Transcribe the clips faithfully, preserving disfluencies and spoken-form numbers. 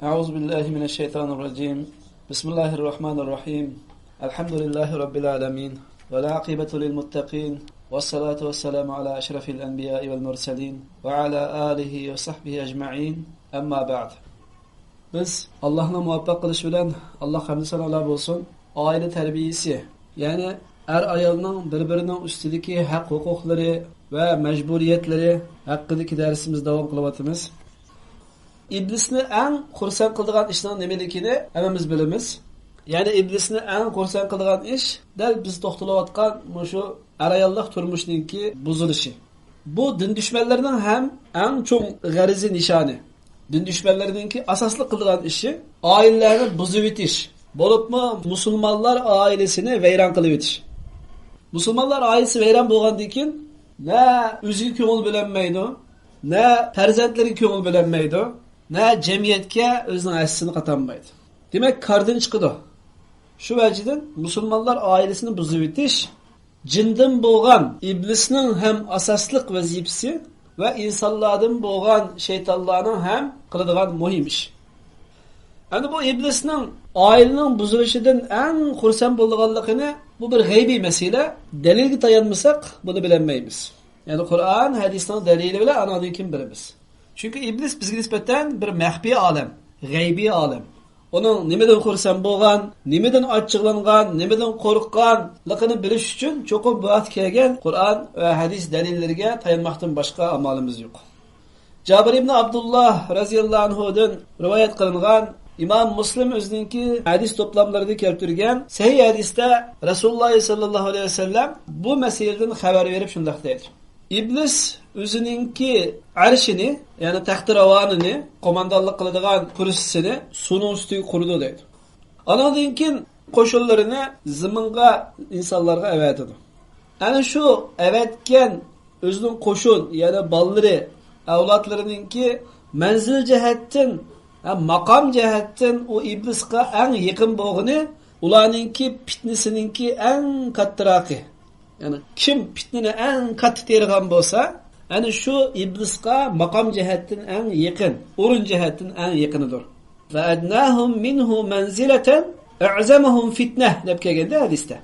أعوذ بالله من الشيطان الرجيم. بسم الله الرحمن الرحيم. الحمد لله رب العالمين. والعاقبة للمتقين. والصلاة والسلام على أشرف الأنبياء والمرسلين. وعلى آله وصحبه أجمعين. أما بعد. بىز ئاللاھنىڭ مۇۋەپپەق قىلىشى بىلەن، ئاللاھقا ھەمدۇ سانالار بولسۇن، ئائىلە تەربىيىسى، يەنى ئەر-ئايالنىڭ بىر-بىرىنىڭ ئۈستىدىكى ھەق-ھوقۇقلىرى ۋە مەجبۇرىيەتلىرى ھەققىدىكى دەرسىمىزنى داۋام قىلىۋاتىمىز. ئىبلىسنى ئەڭ خۇرسەن قىلىدىغان ئىشنىڭ نېمىلىكىنى ھەممىمىز بىلىمىز. يەنى ئىبلىسنى ئەڭ خۇرسەن قىلىدىغان ئىش دەل بىز توختىلىۋاتقان مۇشۇ ئەر-ئاياللىق تۇرمۇشنىڭكى بۇزۇلۇشى. بۇ دىن دۈشمەنلىرىنىڭ ھەم ئەڭ چوڭ غەرىزى، نىشانى. دىن دۈشمەنلىرىنىڭكى ئاساسلىق قىلىدىغان ئىشى ئائىلىلەرنى بۇزۇۋېتىش، بولۇپمۇ مۇسۇلمانلار ئائىلىسىنى ۋەيران قىلىۋېتىش. مۇسۇلمانلار ئائىلىسى ۋەيران بولغاندىن كېيىن نە ئۆزىگە كۆڭۈل بۆلەلمەيدۇ، نە پەرزەنتلىرىگە كۆڭۈل بۆلەلمەيدۇ، نە جەمئىيەتكە ئۆزىنىڭ ھەسسىسىنى قاتالمايدۇ. دېمەك، كاردىن چىقىدۇ. شۇ ۋەجىدىن مۇسۇلمانلار ئائىلىسىنى بۇزۇۋېتىش جىندىن بولغان ئىبلىسنىڭ ھەم ئاساسلىق ۋەزىپىسى ۋە ئىنسانلاردىن بولغان شەيتانلارنىڭ ھەم قىلىدىغان مۇھىم ئىش. ئەنە بۇ ئىبلىسنىڭ ئائىلىنىڭ بۇزۇلۇشىدىن ئەڭ خۇرسەن بولىدىغانلىقىنى، بۇ بىر غەيبىي مەسىلە، دەلىلگە تايانمىساق بۇنى بىلەلمەيمىز. يەنى قۇرئان، ھەدىسنىڭ دەلىلى بىلەن ئانىڭدىن كېيىن بىلىمىز. چۈنكى ئىبلىس بىزگە نىسبەتەن بىر مەخپىي ئالەم، غەيبىي ئالەم. ئۇنىڭ نېمىدىن خۇرسەن بولغان، نېمىدىن ئاچچىقلانغان، نېمىدىن قورققانلىقىنى بىلىش ئۈچۈن چوقۇم بۇ ھەقتە كەلگەن قۇرئان ۋە ھەدىس دەلىللىرىگە تايانماقتىن باشقا ئامالىمىز يوق. جابىر ئىبن ئابدۇللا رەزىياللاھۇ ئەنھۇدىن رىۋايەت قىلىنغان، ئىمام مۇسلىم ئۆزىنىڭكى ھەدىس توپلاملىرىدا كەلتۈرگەن سەھىھ ھەدىستە رەسۇلۇللاھ سەللەللاھۇ ئەلەيھى ۋەسەللەم بۇ مەسىلىدىن خەۋەر بېرىپ شۇنداق دەيدۇ: ئىبلىس ئۆزىنىڭكى ئەرشىنى، يەنى تەختى راۋانىنى، قوماندانلىق قىلىدىغان كۇرسىسىنى سۇنىڭ ئۈستىگە قۇرىدۇ دەيدۇ. ئانىڭدىن كېيىن قوشۇنلىرىنى زېمىنغا، ئىنسانلارغا ئەۋەتىدۇ. ئەنە شۇ ئەۋەتكەن ئۆزىنىڭ قوشۇن، يەنى بالىلىرى، ئەۋلادلىرىنىڭكى مەنزىل جەھەتتىن، ھە، ماقام جەھەتتىن ئۇ ئىبلىسقا ئەڭ يېقىن بولغىنى، ئۇلارنىڭكى پىتنىسىنىڭكى ئەڭ كاتتىراقى. يەنى كىم پىتنىنى ئەڭ كاتتا تېرىغان بولسا، ئەنە شۇ ئىبلىسقا ماقام جەھەتتىن ئەڭ يېقىن، ئورۇن جەھەتتىن ئەڭ يېقىنىدۇر. فَأَدْنَاهُمْ مِنْهُ مَنْزِلَةً أَعْظَمَهُمْ فِتْنَةً دەپ كەلگەندە ھەدىستە.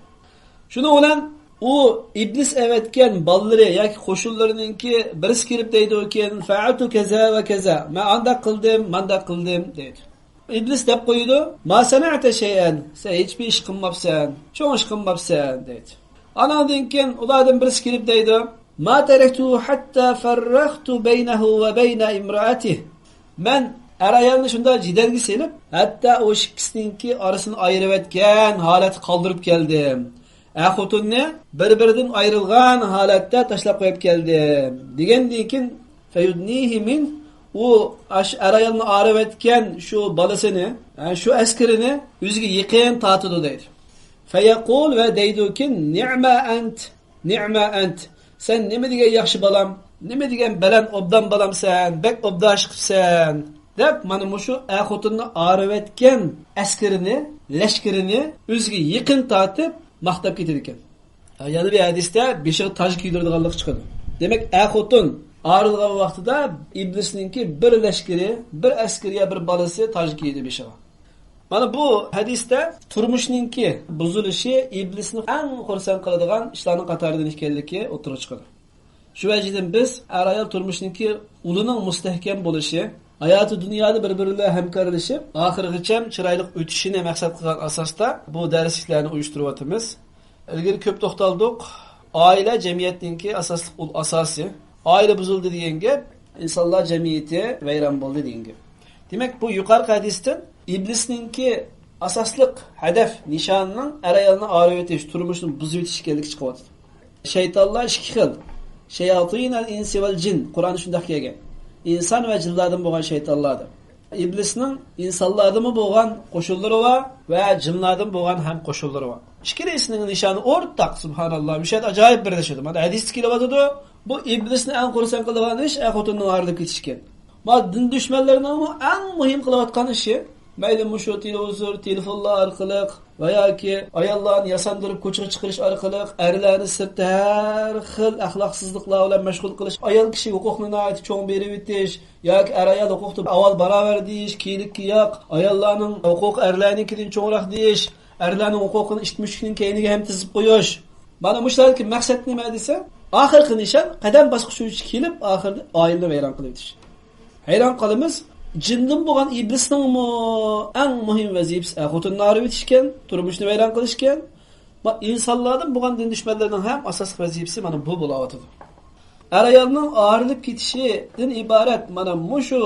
شۇنىڭ بىلەن ئۇ ئىبلىس ئەۋەتكەن بالىلىرى ياكى قوشۇنلىرىنىڭكى بىرسى كېلىپ دەيدۇكەن، فَعَلْتُ كَذَا وَكَذَا، مەن ئانداق قىلدىم، مانداق قىلدىم دەيدۇ. ئىبلىس دەپ قويىدۇ، ما سەنەئتە شەيئەن، سەن ھېچبىر ئىش قىلماپسەن، چوڭ ئىش قىلماپسەن دەيدۇ. ئاناندىن كېيىن ئۇلاردىن بىرسى كېلىپ دەيدۇ، ما تەرەكتۇھۇ ھەتتا فەررەختۇ بەينەھۇ ۋە بەينە ئىمرائەتىھ. مەن ئەر-ئايالنى شۇنداق جېدەلگە سېلىپ، ھەتتا ئۇ ئىككىسىنىڭكى ئارىسىنى ئايرىۋەتكەن ھالەتتە قالدۇرۇپ كەلدىم. ئەر-خوتۇننى بىر-بىرىدىن ئايرىلغان ھالەتتە تاشلاپ قويۇپ كەلدىم، دېگەندىن كېيىن، فەيۇدنىھى مىنھ، ئۇ ئاش-، ئەر-ئايالنى ئايرىۋەتكەن شۇ بالىسىنى، ھە، شۇ ئەسكىرىنى ئۆزىگە يېقىن تارتىدۇ دەيدۇ. فەيەقۇل، ۋە دەيدۇكى، نىئمە ئەنت، نىئمە ئەنت، سەن نېمە دېگەن ياخشى بالام، نېمە دېگەن بەلەن ئوبدان بالامسەن، بەك ئوبدان ئىش قىپسەن، دەپ، مانا مۇشۇ ئەر-خوتۇننى ئايرىۋەتكەن ئەسكىرىنى، لەشكىرىنى ئۆزىگە يېقىن تارتىپ ماختاپ كېتىدىكەن. ھە، يەنە بىر ھەدىستە بېشىغا تاج كىيدۈرىدىغانلىقى چىقىدۇ. دېمەك، ئەر-خوتۇن ئايرىلغان ۋاقتىدا ئىبلىسنىڭكى بىر لەشكىرى، بىر ئەسكىرى يا بىر بالىسى تاج كىيدى بېشىغا. مانا بۇ ھەدىستە تۇرمۇشنىڭكى بۇزۇلۇشى ئىبلىسنى ئەڭ خۇرسەن قىلىدىغان ئىشلارنىڭ قاتارىدىن ئىكەنلىكى ئوتتۇرىغا چىقىدۇ. شۇ ۋەجىدىن بىز ئەر-ئايال تۇرمۇشىنىڭكى ئۇلىنىڭ مۇستەھكەم بولۇشى، ھاياتى دۇنيادا بىر-بىرى بىلەن ھەمكارلىشىپ، ئاخىرغىچە چىرايلىق ئۆتۈشىنى مەقسەت قىلغان ئاساستا بۇ دەرسلىكلەرنى ئۇيۇشتۇرۇۋاتىمىز. ئىلگىرى كۆپ توختالدۇق. ئائىلە جەمئىيەتنىڭكى ئاساسلىق ئۇل-، ئاساسى. ئائىلە بۇزۇلدى دېگەن گەپ، ئىنسانلار جەمئىيىتى ۋەيران بولدى دېگەن گەپ. دېمەك، بۇ يۇقىرىقى ھەدىستىن ئىبلىسنىڭكى ئاساسلىق ھەدەپ نىشانىنىڭ ئەر-ئايالنى ئايرىۋېتىش، تۇرمۇشنى بۇزۇۋېتىش ئىكەنلىكى چىقىۋاتىدۇ. شەيتانلار ئىككى خىل. شەياتىنەل ئىنسى ۋەل جىن. قۇرئاندا شۇنداق كەلگەن. ئىنسان ۋە جىنلاردىن بولغان شەيتانلار دەپ. ئىبلىسنىڭ ئىنسانلاردىنمۇ بولغان قوشۇنلىرى بار ۋە جىنلاردىن بولغان ھەم قوشۇنلىرى بار. ئىككىلىسىنىڭ نىشانى ئورتاق، سۇبھاناللا. مۇشۇ يەردە ئاجايىپ بىرلىشىدۇ. مانا ھەدىستە كېلىۋاتىدۇ. بۇ ئىبلىسنى ئەڭ خۇرسەن قىلىدىغان ئىش ئەر-خوتۇننىڭ ئايرىلىپ كېتىشى ئىكەن. ما دىن دۈشمەنلىرىنىڭمۇ ئەڭ مۇھىم قىلىۋاتقان ئىشى، مەيلى مۇشۇ تېلېۋىزور، تېلېفونلار ئارقىلىق ۋە ياكى ئاياللارنى ياساندۇرۇپ كوچىغا چىقىرىش ئارقىلىق ئەرلەرنى سىرتتا ھەر خىل ئەخلاقسىزلىقلار بىلەن مەشغۇل قىلىش، ئايال كىشى ھوقۇقىنى ناھايىتى چوڭ بېرىۋېتىش ياكى ئەر-ئايال ھوقۇقتا ئاۋۋال باراۋەر دېيىش، كېيىنلىككە ياق، ئاياللارنىڭ ھوقۇقى ئەرلەرنىڭكىدىن چوڭراق دېيىش، ئەرلەرنىڭ ھوقۇقىنى ئىت مۈشۈكنىڭ كەينىگە ھەم تىزىپ قويۇش. مانا مۇشۇلاردىكى مەقسەت نېمە دېسە، ئاخىرقى نىشان قەدەم باسقۇچ ئۈچ كېلىپ، ئاخىرىدا ئائىلىنى ۋەيران قىلىۋېتىش. ھەيران قالىمىز، جىندىن بولغان ئىبلىسنىڭمۇ ئەڭ مۇھىم ۋەزىپىسى ئەر-خوتۇننى ئايرىۋېتىشكەن، تۇرمۇشنى ۋەيران قىلىشكەن. ما-، ئىنسانلاردىن بولغان دىن دۈشمەنلىرىنىڭ ھەم ئاساسلىق ۋەزىپىسى مانا بۇ بولاۋاتىدۇ. ئەر-ئايالنىڭ ئايرىلىپ كېتىشىدىن ئىبارەت مانا مۇشۇ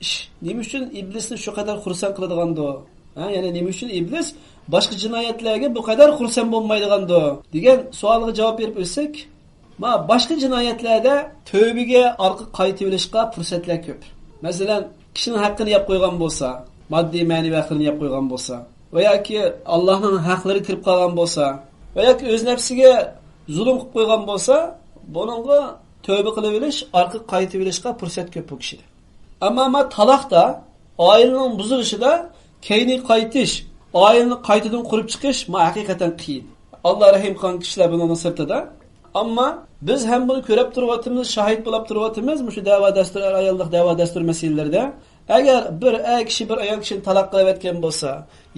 ئىش نېمە ئۈچۈن ئىبلىسنى شۇ قەدەر خۇرسەن قىلىدىغاندۇ؟ ھە، يەنى نېمە ئۈچۈن ئىبلىس باشقا جىنايەتلەرگە بۇ قەدەر خۇرسەن بولمايدىغاندۇ؟ دېگەن سوئالغا جاۋاب بېرىپ ئۆتسەك، ما، باشقا جىنايەتلەردە تۆۋىگە ئارقا قايتىۋېلىشقا پۇرسەتلەر كۆپ. مەسىلەن، كىشىنىڭ ھەققىنى يەپ قويغان بولسا، ماددىي، مەنىۋى ھەقلىرىنى يەپ قويغان بولسا، ۋە ياكى ئاللاھنىڭ ھەقلىرى كىرىپ قالغان بولسا، ۋە ياكى ئۆز نەپسىگە زۇلۇم قىلىپ قويغان بولسا، بۇنىڭغا تۆۋە قىلىۋېلىش، ئارقا قايتىۋېلىشقا پۇرسەت كۆپ بۇ كىشىدە. ئەمما ما تالاقتا، ئائىلىنىڭ بۇزۇلۇشىدا كەينىگە قايتىش، ئائىلىنى قايتىدىن قۇرۇپ چىقىش، ما ھەقىقەتەن قىيىن. ئاللا رەھىم قىلغان كىشىلەر بۇنىڭ سىرتىدا. ئەمما بىز ھەم بۇنى كۆرۈپ تۇرۇۋاتىمىز، شاھىت بولاپ تۇرۇۋاتىمىز، مۇشۇ دەۋا دەستۇر، ئەر-ئاياللىق دەۋا دەستۇر مەسىلىلىرىدە. ئەگەر بىر ئەر كىشى بىر ئايال كىشىنى تالاق قىلىۋەتكەن بولسا،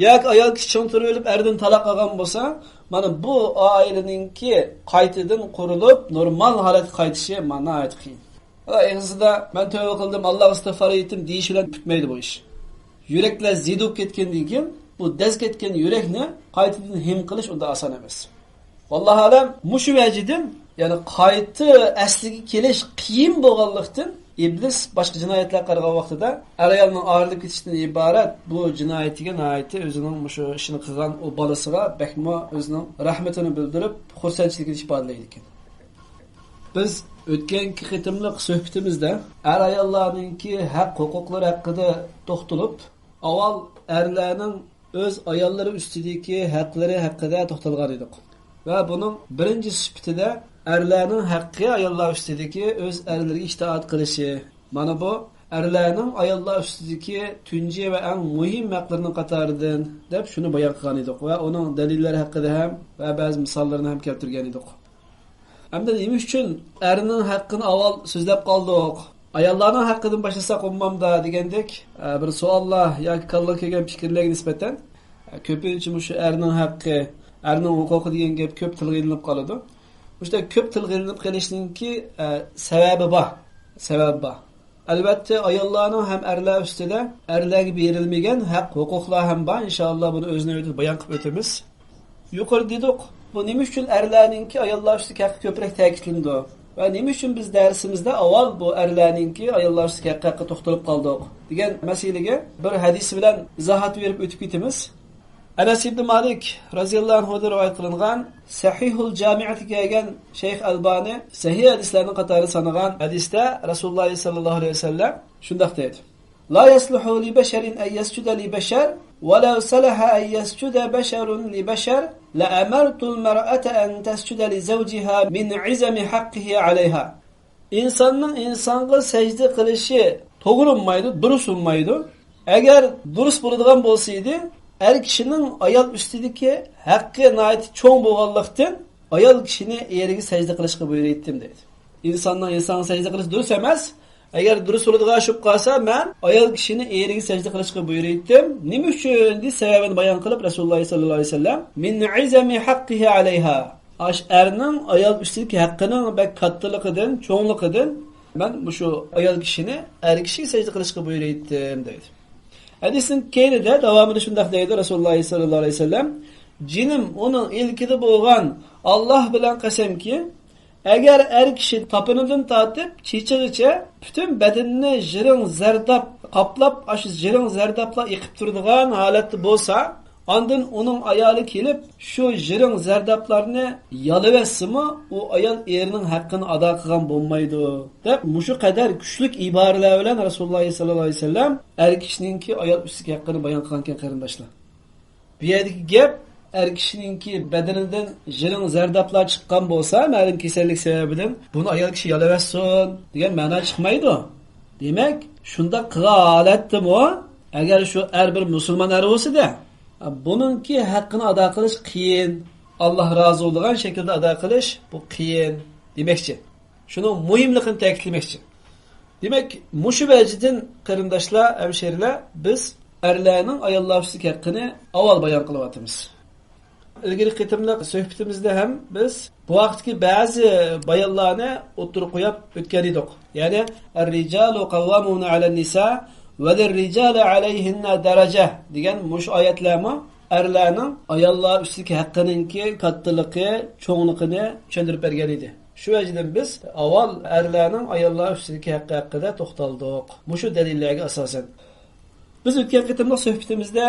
ياكى ئايال كىشى چىڭ تۇرۇۋېلىپ ئەردىن تالاق ئالغان بولسا، مانا بۇ ئائىلىنىڭكى قايتىدىن قۇرۇلۇپ، نورمال ھالەتكە قايتىشى، مانا، ناھايىتى قىيىن. ئېغىزدا، «مەن تۆۋە قىلدىم، ئاللاغا ئىستىغپار ئېيتتىم» دېيىش بىلەن پۈتمەيدۇ بۇ ئىش. يۈرەكلەر زېدە بولۇپ كەتكەندىن كېيىن، بۇ دەز كەتكەن يۈرەكنى قايتىدىن ھىم قىلىش ئۇنداق ئاسان ئەمەس. ۋاللاھۇ ئەلەم، مۇشۇ ۋەجىدىن، يەنى قايتا ئەسلىگە كېلىش قىيىن بولغانلىقتىن، ئىبلىس باشقا جىنايەتلەرگە قارىغان ۋاقتىدا ئەر-ئايالنىڭ ئايرىلىپ كېتىشتىن ئىبارەت بۇ جىنايىتىگە ناھايىتى ئۆزىنىڭ مۇشۇ ئىشىنى قىلغان ئۇ بالىسىغا بەكمۇ ئۆزىنىڭ رەھمىتىنى بىلدۈرۈپ، خۇرسەنچىلىكىنى ئىپادىلەيدىكەن. بىز ئۆتكەنكى قېتىملىق سۆھبىتىمىزدە ئەر-ئاياللارنىڭكى ھەق-ھوقۇقلىرى ھەققىدە توختىلىپ، ئاۋۋال ئەرلەرنىڭ ئۆز ئاياللىرى ئۈستىدىكى ھەقلىرى ھەققىدە توختالغان ئىدۇق. ۋە بۇنىڭ بىرىنچى سۈپىتىدە ئەرلەرنىڭ ھەققى ئاياللار ئۈستىدىكى ئۆز ئەرلىرىگە ئىتائەت قىلىشى. مانا بۇ ئەرلەرنىڭ ئاياللار ئۈستىدىكى تۇنجى ۋە ئەڭ مۇھىم ھەقلىرىنىڭ قاتارىدىن، دەپ شۇنى بايان قىلغان ئىدۇق ۋە ئۇنىڭ دەلىللىرى ھەققىدە ھەم ۋە بەزى مىساللىرىنى ھەم كەلتۈرگەن ئىدۇق. ئەمدى نېمە ئۈچۈن ئەرنىڭ ھەققىنى ئاۋۋال سۆزلەپ قالدۇق؟ ئاياللارنىڭ ھەققىدىن باشلىساق بولمامدا دېگەندەك، ئە، بىر سوئاللار ياكى كاللىغا كەلگەن پىكىرلەرگە نىسبەتەن، ئە، كۆپىنچە مۇشۇ ئەرنىڭ ھەققى، ئەرنىڭ ھوقۇقى دېگەن گەپ كۆپ تىلغا ئېلىنىپ قالىدۇ. مۇشۇنداق كۆپ تىلغا ئېلىنىپ قېلىشنىڭكى، ئە، سەۋەبى بار. سەۋەبى بار. ئەلۋەتتە، ئاياللارنىڭ ھەم ئەرلەر ئۈستىدە ئەرلەرگە بېرىلمىگەن ھەق، ھوقۇقلار ھەم بار. ئىنشائاللا، بۇنى ئۆز نۆۋىتىدە بايان قىلىپ ئۆتىمىز. يۇقىرىدا دېدۇق، بۇ نېمە ئۈچۈن ئەرلەرنىڭكى ئاياللار ئۈستىدىكى ھەققى كۆپرەك تەكىتلىنىدۇ؟ ۋە نېمە ئۈچۈن بىز دەرسىمىزدە ئاۋۋال بۇ ئەرلەرنىڭكى ئاياللار ئۈستىدىكى ھەققى ھەققىدە توختىلىپ قالدۇق؟ دېگەن مەسىلىگە بىر ھەدىس بىلەن ئىزاھات بېرىپ ئۆتۈپ كېتىمىز. ئەنەس ئىبنى مالىك رەزىياللاھۇ ئەنھۇدىن رىۋايەت قىلىنغان سەھىھۇل جامىئەتكە كەلگەن شەيخ ئەلبانى سەھىھ ھەدىسلەرنىڭ قاتارىدا سانىغان ھەدىستە رەسۇلۇللاھ سەللەللاھۇ ئەلەيھى ۋەسەللەم شۇنداق دەيدۇ: لا يصلح لبشر أن يسجد لبشر، ولو صلح أن يسجد بشر لبشر، لأمرت المرأة أن تسجد لزوجها من عظم حقه عليها. ئىنساننىڭ ئىنسانغا سەجدە قىلىشى توغرا بولمايدۇ، دۇرۇس بولمايدۇ. ئەگەر دۇرۇس بولىدىغان بولسا ئىدى، ئەر كىشىنىڭ ئايال ئۈستىدىكى ھەققى ناھايىتى چوڭ بولغانلىقتىن، ئايال كىشىنى ئېرىگە سەجدە قىلىشقا بۇيرۇيتتىم، دەيدۇ. ئىنساننىڭ ئىنسانغا سەجدە قىلىشى دۇرۇس ئەمەس. ئەگەر دۇرۇس بولىدىغان ئىش بولۇپ قالسا، مەن ئايال كىشىنى ئېرىگە سەجدە قىلىشقا بۇيرۇيتتىم. نېمە ئۈچۈن؟ دېسە، سەۋەبىنى بايان قىلىپ، رەسۇلۇللاھ سەللەللاھۇ ئەلەيھى ۋەسەللەم، من عظم حقه عليها. ئاش ئەرنىڭ ئايال ئۈستىدىكى ھەققىنىڭ بەك كاتتىلىقىدىن، چوڭلۇقىدىن مەن مۇشۇ ئايال كىشىنى ئەر كىشىگە سەجدە قىلىشقا بۇيرۇيتتىم، دەيدۇ. ھەدىسنىڭ كەينىدە، داۋامىدا شۇنداق دەيدۇ رەسۇلۇللاھ سەللەللاھۇ ئەلەيھى ۋەسەللەم، جېنىم ئۇنىڭ ئىلكىدە بولغان ئاللاھ بىلەن قەسەمكى، ئەگەر ئەر كىشى تاپىنىدىن تارتىپ چېچىغىچە پۈتۈن بەدىنىنى يىرىڭ زەرداب قاپلاپ، ئاشۇ يىرىڭ زەردابلار ئېقىپ تۇرىدىغان ھالەتتە بولسا، ئاندىن ئۇنىڭ ئايالى كېلىپ، شۇ يىرىڭ زەردابلارنى يالىۋەتسىمۇ، ئۇ ئايال ئېرىنىڭ ھەققىنى ئادا قىلغان بولمايدۇ، دەپ، مۇشۇ قەدەر كۈچلۈك ئىبارىلەر بىلەن رەسۇلۇللاھ سەللەللاھۇ ئەلەيھى ۋەسەللەم ئەر كىشىنىڭكى ئايال ئۈستىدىكى ھەققىنى بايان قىلغانىكەن، قېرىنداشلار. بۇ يەردىكى گەپ، ئەر كىشىنىڭكى بەدىنىدىن يىرىڭ زەردابلار چىققان بولسا، مەلۇم كېسەللىك سەۋەبىدىن، بۇنى ئايال كىشى يالىۋەتسۇن دېگەن مەنا چىقمايدۇ. دېمەك، شۇنداق قىلغان ھالەتتىمۇ ئەگەر شۇ ئەر بىر مۇسۇلمان ئەر بولسىدە، بۇنىڭكى ھەققىنى ئادا قىلىش قىيىن. ئاللا رازى بولىدىغان شەكىلدە ئادا قىلىش بۇ قىيىن دېمەكچى. شۇنىڭ مۇھىملىقىنى تەكىتلىمەكچى. دېمەك، مۇشۇ ۋەجىدىن قېرىنداشلار، ھەمشېرىلەر، بىز ئەرلەرنىڭ ئاياللار ئۈستىدىكى ھەققىنى ئاۋۋال بايان قىلىۋاتىمىز. ئىلگىرىكى قېتىملىق سۆھبىتىمىزدە ھەم بىز بۇ ھەقتىكى بەزى بايانلارنى ئوتتۇرىغا قويۇپ ئۆتكەن ئىدۇق. يەنى، الرجال قوامون على النساء وللرجال عليهن درجة دېگەن مۇشۇ ئايەتلەرمۇ ئەرلەرنىڭ ئاياللار ئۈستىدىكى ھەققىنىڭكى كاتتىلىقى، چوڭلۇقىنى چۈشەندۈرۈپ بەرگەن ئىدى. شۇ ۋەجىدىن بىز ئاۋۋال ئەرلەرنىڭ ئاياللار ئۈستىدىكى ھەققى ھەققىدە توختالدۇق، مۇشۇ دەلىللەرگە ئاساسەن. بىز ئۆتكەن قېتىملىق سۆھبىتىمىزدە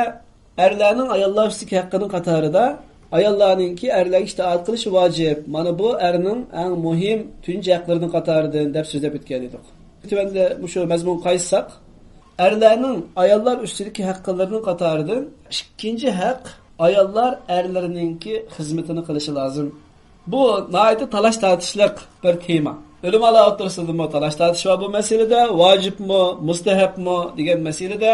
ئەرلەرنىڭ ئاياللار ئۈستىدىكى ھەققىنىڭ قاتارىدا ئاياللارنىڭكى ئەرلەرگە ئىتائەت قىلىشى ۋاجىپ، مانا بۇ ئەرنىڭ ئەڭ مۇھىم تۇنجى ھەقلىرىنىڭ قاتارىدىن دەپ سۆزلەپ ئۆتكەن ئىدۇق. تۆۋەندە مۇشۇ مەزمۇنغا قايتساق، ئەرلەرنىڭ ئاياللار ئۈستىدىكى ھەقلىرىنىڭ قاتارىدىن ئىككىنچى ھەق، ئاياللار ئەرلىرىنىڭكى خىزمىتىنى قىلىشى لازىم. بۇ ناھايىتى تالاش-تارتىشلىق بىر تېما. ئۆلىمالار ئوتتۇرىسىدىمۇ تالاش-تارتىش بار بۇ مەسىلىدە، ۋاجىپمۇ، مۇستەھەبمۇ دېگەن مەسىلىدە.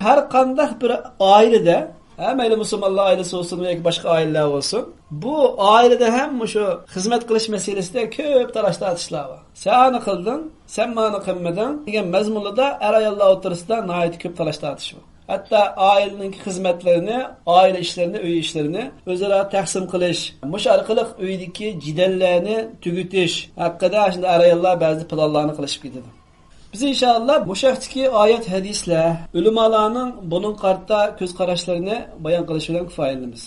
ھەر قانداق بىر ئائىلىدە، ھە، مەيلى مۇسۇلمانلار ئائىلىسى بولسۇن ياكى باشقا ئائىلىلەر بولسۇن، بۇ ئائىلىدە ھەم مۇشۇ خىزمەت قىلىش مەسىلىسىدە كۆپ تالاش-تارتىشلار بار. سەن ئانى قىلدىڭ، سەن مانى قىلمىدىڭ دېگەن مەزمۇنلىرىدا ئەر-ئاياللار ئوتتۇرىسىدا ناھايىتى كۆپ تالاش-تارتىش بار. ھەتتا ئائىلىنىڭكى خىزمەتلىرىنى، ئائىلە ئىشلىرىنى، ئۆي ئىشلىرىنى ئۆزئارا تەقسىم قىلىش، مۇشۇ ئارقىلىق ئۆيدىكى جېدەللەرنى تۈگىتىش ھەققىدە شۇنداق ئەر-ئاياللار بەزى پىلانلارنى قىلىشىپ كېتىدۇ. بىز ئىنشائاللا مۇشۇ ھەقتىكى ئايەت، ھەدىسلەر، ئۆلىمالارنىڭ بۇنىڭغا قارىتا كۆز قاراشلىرىنى بايان قىلىش بىلەن كۇپايىلىنىمىز.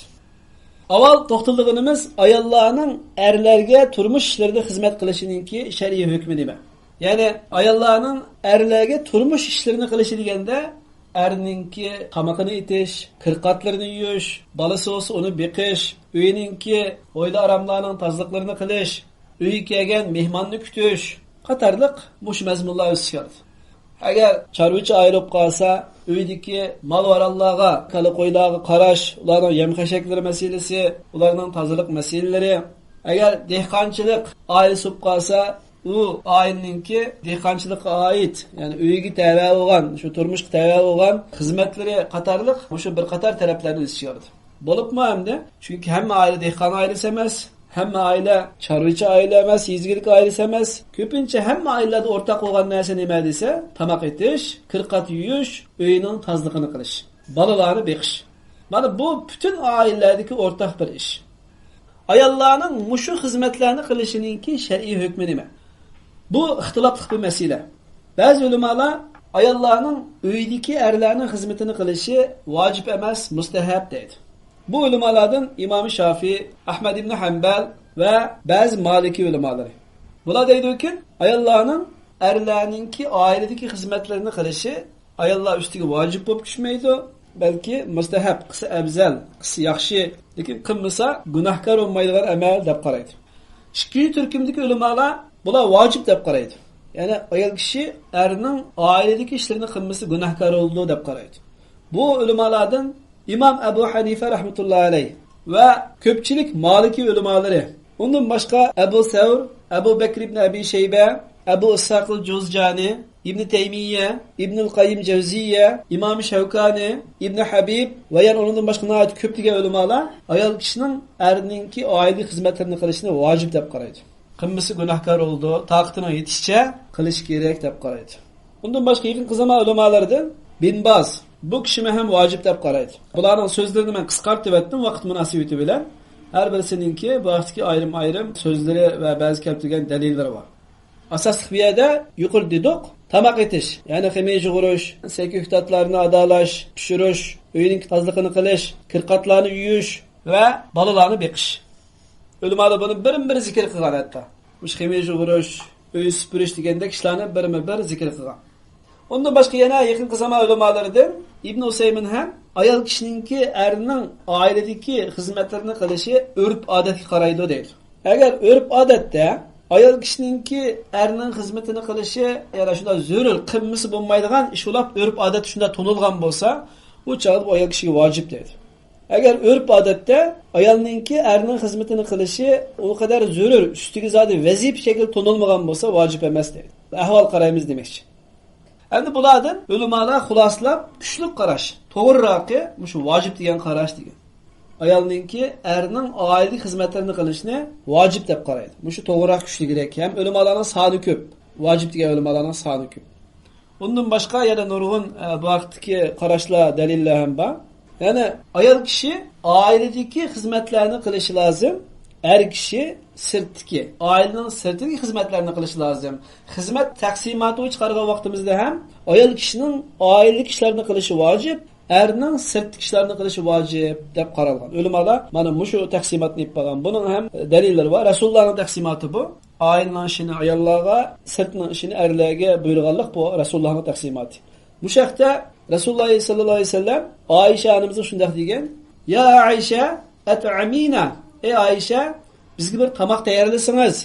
ئاۋۋال توختىلىدىغىنىمىز ئاياللارنىڭ ئەرلەرگە تۇرمۇش ئىشلىرىدا خىزمەت قىلىشىنىڭكى شەرئىي ھۆكمى نېمە؟ يەنى ئاياللارنىڭ ئەرلەرگە تۇرمۇش ئىشلىرىنى قىلىشى دېگەندە، ئەرنىڭكى تامىقىنى ئېتىش، كىرقاتلىرىنى يۇيۇش، بالىسى بولسا ئۇنى بېقىش، ئۆينىڭكى ھويلا-ئاراملارنىڭ تازىلىقلىرىنى قىلىش، ئۆيگە كەلگەن مېھماننى كۈتۈش قاتارلىق مۇشۇ مەزمۇنلار ئۆز ئىچىگە ئالىدۇ. ئەگەر چارۋىچى ئائىلە بولۇپ قالسا، ئۆيدىكى مال-ماراللارغا، كالا-قويلارغا قاراش، ئۇلارنىڭ يەم-خەشەكلىرى مەسىلىسى، ئۇلارنىڭ تازىلىق مەسىلىلىرى. ئەگەر دېھقانچىلىق ئائىلىسى بولۇپ قالسا، ئۇ ئائىلىنىڭكى دېھقانچىلىققا ئائىت، يەنى ئۆيگە تەۋە بولغان، شۇ تۇرمۇشقا تەۋە بولغان خىزمەتلىرى قاتارلىق مۇشۇ بىر قاتار تەرەپلەرنى ئۆز ئىچىگە ئالىدۇ. بولۇپمۇ ئەمدى، چۈنكى ھەممە ئائىلە دېھقان ئائىلىسى ئەمەس، ھەممە ئائىلە چارۋىچى ئائىلە ئەمەس، يېزا ئىگىلىك ئائىلىسى ئەمەس. كۆپىنچە ھەممە ئائىلىلەردە ئورتاق بولغان نەرسە نېمە دېسە، تاماق ئېتىش، كىرقات يۇيۇش، ئۆينىڭ تازىلىقىنى قىلىش، بالىلارنى بېقىش. مانا بۇ پۈتۈن ئائىلىلەردىكى ئورتاق بىر ئىش. ئاياللارنىڭ مۇشۇ خىزمەتلەرنى قىلىشىنىڭكى شەرئىي ھۆكمى نېمە؟ بۇ ئىختىلاپلىق بىر مەسىلە. بەزى ئۆلىمالار ئاياللارنىڭ ئۆيدىكى ئەرلەرنىڭ خىزمىتىنى قىلىشى ۋاجىپ ئەمەس، مۇستەھەب دەيدۇ. بۇ ئۆلىمالاردىن ئىمام شافىي، ئەھمەد ئىبن ھەمبەل ۋە بەزى مالىكىي ئۆلىمالىرى. بۇلار دەيدۇكى، ئاياللارنىڭ ئەرلەرنىڭكى ئائىلىدىكى خىزمەتلىرىنى قىلىشى ئاياللار ئۈستىگە ۋاجىپ بولۇپ چۈشمەيدۇ، بەلكى مۇستەھەب، قىلسا ئەۋزەل، قىلسا ياخشى، لېكىن قىلمىسا گۇناھكار بولمايدىغان ئەمەل دەپ قارايدۇ. ئىككىنچى تۈركۈمدىكى ئۆلىمالار بۇلار ۋاجىپ دەپ قارايدۇ. يەنى ئايال كىشى ئەرنىڭ ئائىلىدىكى ئىشلىرىنى قىلمىسا گۇناھكار بولىدۇ دەپ قارايدۇ. بۇ ئۆلىمالاردىن ئىمام ئەبۇ ھەنىفە رەھمەتۇللا ئەلەيھ ۋە كۆپچىلىك مالىكىي ئۆلىمالىرى، ئۇندىن باشقا ئەبۇ سەۋر، ئەبۇ بەكر ئىبن ئەبى شەيبە، ئەبۇ ئىسھاقىل جۇزجانى، ئىبن تەيمىيە، ئىبنۇل قەييىم جەۋزىيە، ئىمام شەۋكانى، ئىبن ھەبىب ۋە يەنە ئۇنىڭدىن باشقا ناھايىتى كۆپلىگەن ئۆلىمالار ئايال كىشىنىڭ ئەرنىڭكى ئائىلىدىكى خىزمەتلىرىنى قىلىشىنى ۋاجىپ دەپ قارايدۇ. قىلمىسا گۇناھكار بولىدۇ، تاقىتىنىڭ يېتىشىچە قىلىش كېرەك دەپ قارايدۇ. ئۇندىن باشقا يېقىنقى زامان ئۆلىمالىرىدىن بىن باز، بۇ كىشىمۇ ھەم ۋاجىپ دەپ قارايدۇ. بۇلارنىڭ سۆزلىرىنى مەن قىسقارتىۋەتتىم ۋاقىت مۇناسىۋىتى بىلەن. ھەر بىرسىنىڭكى بۇ ھەقتىكى ئايرىم-ئايرىم سۆزلىرى ۋە بەزى كەلتۈرگەن دەلىللىرى بار. ئاساسلىق بۇ يەردە يۇقىرىدا دېدۇق، تاماق ئېتىش، يەنى خېمىر يۇغۇرۇش، سەككە كۆكتاتلارنى ئادالاش، پىشۇرۇش، ئۆينىڭ تازىلىقىنى قىلىش، كىرقاتلارنى يۇيۇش ۋە بالىلارنى بېقىش. ئۆلىمالار بۇنى بىرمۇ بىر زىكىر قىلغان ھەتتا. مۇشۇ خېمىر يۇغۇرۇش، ئۆي سۈپۈرۈش دېگەندەك ئىشلارنى بىرمۇ بىر زىكىر قىلغان. ئۇندىن باشقا يەنە يېقىنقى زامان ئۆلىمالىرىدىن ئىبن ئۇسەيمىن ھەم ئايال كىشىنىڭكى ئەرنىڭ ئائىلىدىكى خىزمەتلىرىنى قىلىشى ئۆرپ-ئادەتكە قارايدۇ دەيدۇ. ئەگەر ئۆرپ-ئادەتتە ئايال كىشىنىڭكى ئەرنىڭ خىزمىتىنى قىلىشى يەنە شۇنداق زۆرۈر، قىلمىسا بولمايدىغان ئىش بولاپ ئۆرپ-ئادەتتە شۇنداق تونۇلغان بولسا، ئۇ چاغدا بۇ ئايال كىشىگە ۋاجىپ دەيدۇ. ئەگەر ئۆرپ-ئادەتتە ئايالنىڭكى ئەرنىڭ خىزمىتىنى قىلىشى ئۇ قەدەر زۆرۈر، ئۈستىگە زادى ۋەزىپە شەكلىدە تونۇلمىغان بولسا، ۋاجىپ ئەمەس دەيدۇ. ئەھۋال قارايمىز دېمەكچى. ئەمدى بۇلاردىن ئۆلىمالار خۇلاسىلاپ، كۈچلۈك قاراش، توغرىراقى مۇشۇ ۋاجىپ دېگەن قاراش دېگەن. ئايالنىڭكى ئەرنىڭ ئائىلىدىكى خىزمەتلىرىنى قىلىشىنى ۋاجىپ دەپ قارايدۇ. مۇشۇ توغرىراق، كۈچلۈكرەك. ھەم ئۆلىمالارنىڭ سانى كۆپ. ۋاجىپ دېگەن ئۆلىمالارنىڭ سانى كۆپ. ئۇندىن باشقا يەنە نۇرغۇن، ئە، بۇ ھەقتىكى قاراشلار، دەلىللەر ھەم بار. يەنى ئايال كىشى ئائىلىدىكى خىزمەتلەرنى قىلىشى لازىم، ئەر كىشى سىرتتىكى، ئائىلىنىڭ سىرتىدىكى خىزمەتلەرنى قىلىشى لازىم. خىزمەت تەقسىماتى چىقارغان ۋاقتىمىزدا ھەم ئايال كىشىنىڭ ئائىلىدىكى ئىشلارنى قىلىشى ۋاجىپ، ئەرنىڭ سىرتتىكى ئىشلارنى قىلىشى ۋاجىپ دەپ قارالغان. ئۆلىمالار مانا مۇشۇ تەقسىماتنى ئېلىپ بارغان. بۇنىڭ ھەم دەلىللىرى بار. رەسۇلۇللانىڭ تەقسىماتى بۇ. ئائىلىنىڭ ئىشىنى ئاياللارغا، سىرتنىڭ ئىشىنى ئەرلەرگە بۇيرۇغانلىق بۇ رەسۇلۇللانىڭ تەقسىماتى. بۇ ھەقتە رەسۇلۇللا سەللەللاھۇ ئەلەيھى ۋەسەللەم ئائىشە ئانىمىزغا شۇنداق دېگەن: يا ئائىشە، ئەتئەمىنا، ئەي ئائىشە، بىزگە بىر تاماق تەييارلىسىڭىز.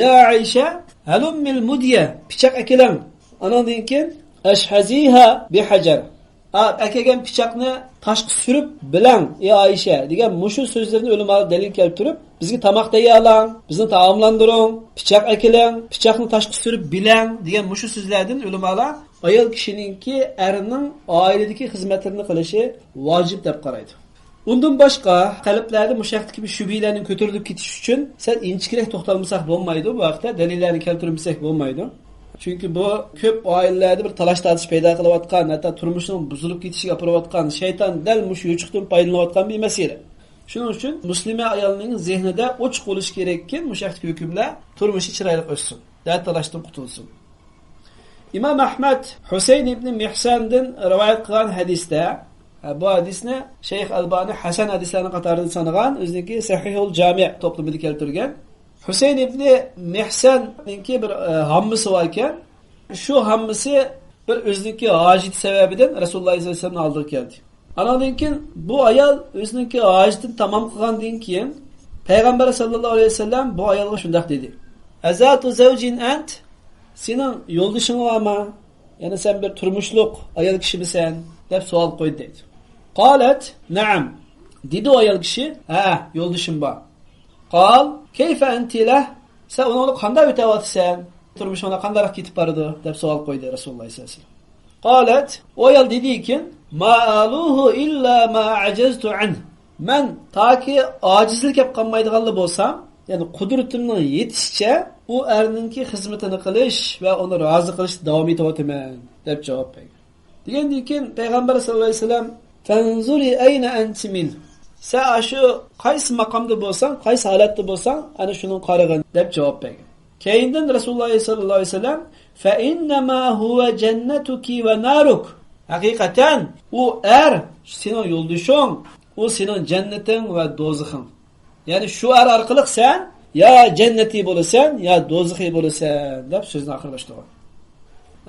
يا ئائىشە، ھەلۇممىل مۇديە، پىچاق ئەكېلىڭ. ئانىڭدىن كېيىن، ئەشھەزىھا بىھەجەر، ئا، ئەكەلگەن پىچاقنى تاشقا سۈرۈپ بىلەڭ، ئەي ئائىشە، دېگەن مۇشۇ سۆزلىرىنى ئۆلىمالار دەلىل كەلتۈرۈپ، بىزگە تاماق تەييارلاڭ، بىزنى تائاملاندۇرۇڭ، پىچاق ئەكېلىڭ، پىچاقنى تاشقا سۈرۈپ بىلەڭ دېگەن مۇشۇ سۆزلەردىن ئۆلىمالار ئايال كىشىنىڭكى ئەرنىڭ ئائىلىدىكى خىزمەتلىرىنى قىلىشى ۋاجىپ دەپ قارايدۇ. ئۇندىن باشقا، قەلبلەردە مۇشۇ ھەقتىكى بىر شۈبھىلەرنىڭ كۆتۈرۈلۈپ كېتىشى ئۈچۈن سەل ئىنچىكىرەك توختالمىساق بولمايدۇ. بۇ ھەقتە دەلىللەرنى كەلتۈرمىسەك بولمايدۇ. چۈنكى بۇ كۆپ ئائىلىلەردە بىر تالاش-تارتىش پەيدا قىلىۋاتقان، ھەتتا تۇرمۇشنىڭ بۇزۇلۇپ كېتىشىگە ئاپىرىۋاتقان، شەيتان دەل مۇشۇ يوچۇقتىن پايدىلىنىۋاتقان بىر مەسىلە. شۇنىڭ ئۈچۈن مۇسلىمە ئايالنىڭ زېھنىدە ئوچۇق بولۇشى كېرەككىن، مۇشۇ ھەقتىكى ھۆكۈملەر تۇرمۇشى چىرايلىق ئۆتسۇن، دەرد تالاشتىن قۇتۇلسۇن. ئىمام ئەھمەد ھۈسەيىن ئىبنى مىھساندىن رىۋايەت قىلغان ھەدىستە، بۇ ھەدىسنى شەيخ ئەلبانى ھەسەن ھەدىسلەرنىڭ قاتارىدا سانىغان، ئۆزىنىڭكى سەھىھۇل جامىئ توپلىمىدا كەلتۈرگەن. ھۈسەيىن ئىبنى مىھساندىڭكى بىر، ئە، ھاممىسى باركەن. شۇ ھاممىسى بىر ئۆزىنىڭكى ھاجىتى سەۋەبىدىن رەسۇلۇللا سەللەللاھۇ ئەلەيھى ۋەسەللەمنىڭ ئالدىغا كەلدى. ئانىڭدىن كېيىن بۇ ئايال ئۆزىنىڭكى ھاجىتىنى تامام قىلغاندىن كېيىن، پەيغەمبەر سەللەللاھۇ ئەلەيھى ۋەسەللەم بۇ ئايالغا شۇنداق دېدى: ئەزاتۇ زەۋجىن ئەنت؟ سېنىڭ يولدىشىڭ بارمۇ؟ يەنى سەن بىر تۇرمۇشلۇق ئايال كىشىمىسەن؟ دەپ سوئال قويدى دەيدۇ. قالەت نەئەم. دېدى ئۇ ئايال كىشى، ھە، يولدىشىم بار. قال كەيفە ئەنتى لەھ؟ سەن ئۇنىڭ بىلەن قانداق ئۆتەۋاتىسەن؟ تۇرمۇشۇڭدا قانداقراق كېتىپ بارىدۇ؟ دەپ سوئال قويدى رەسۇلۇللا سەللەللاھۇ ئەلەيھى ۋەسەللەم. قالەت، ئۇ ئايال دېدىكىن، ما ئالۇھۇ ئىللا ما ئەجەزتۇ ئەنھ. مەن تاكى ئاجىزلىق كەپ قالمايدىغانلا بولسام، يەنى قۇدرىتىمنىڭ يېتىشىچە ئۇ ئەرنىڭكى خىزمىتىنى قىلىش ۋە ئۇنى رازى قىلىشتا داۋام ئېتىۋاتىمەن، دەپ جاۋاب بەرگەن. دېگەندىن كېيىن پەيغەمبەر سەللەللاھۇ ئەلەيھى ۋەسەللەم، فانزۇرى ئەينە ئەنتى مىنھ. سەن ئاشۇ قايسى ماقامدا بولساڭ، قايسى ھالەتتە بولساڭ، ئەنە شۇنىڭغا قارىغىن، دەپ جاۋاب بەرگەن. كەينىدىن رەسۇلۇللا سەللەللاھۇ ئەلەيھى ۋەسەللەم، فەئىننەما ھۇۋە جەننەتۇكى ۋە نارۇك. ھەقىقەتەن ئۇ ئەر سېنىڭ يولدىشىڭ، ئۇ سېنىڭ جەننىتىڭ ۋە دوزىخىڭ. يەنى شۇ ئەر ئارقىلىق سەن يا جەننىتى بولىسەن، يا دوزىخى بولىسەن، دەپ سۆزنى ئاخىرلاشتۇرغان.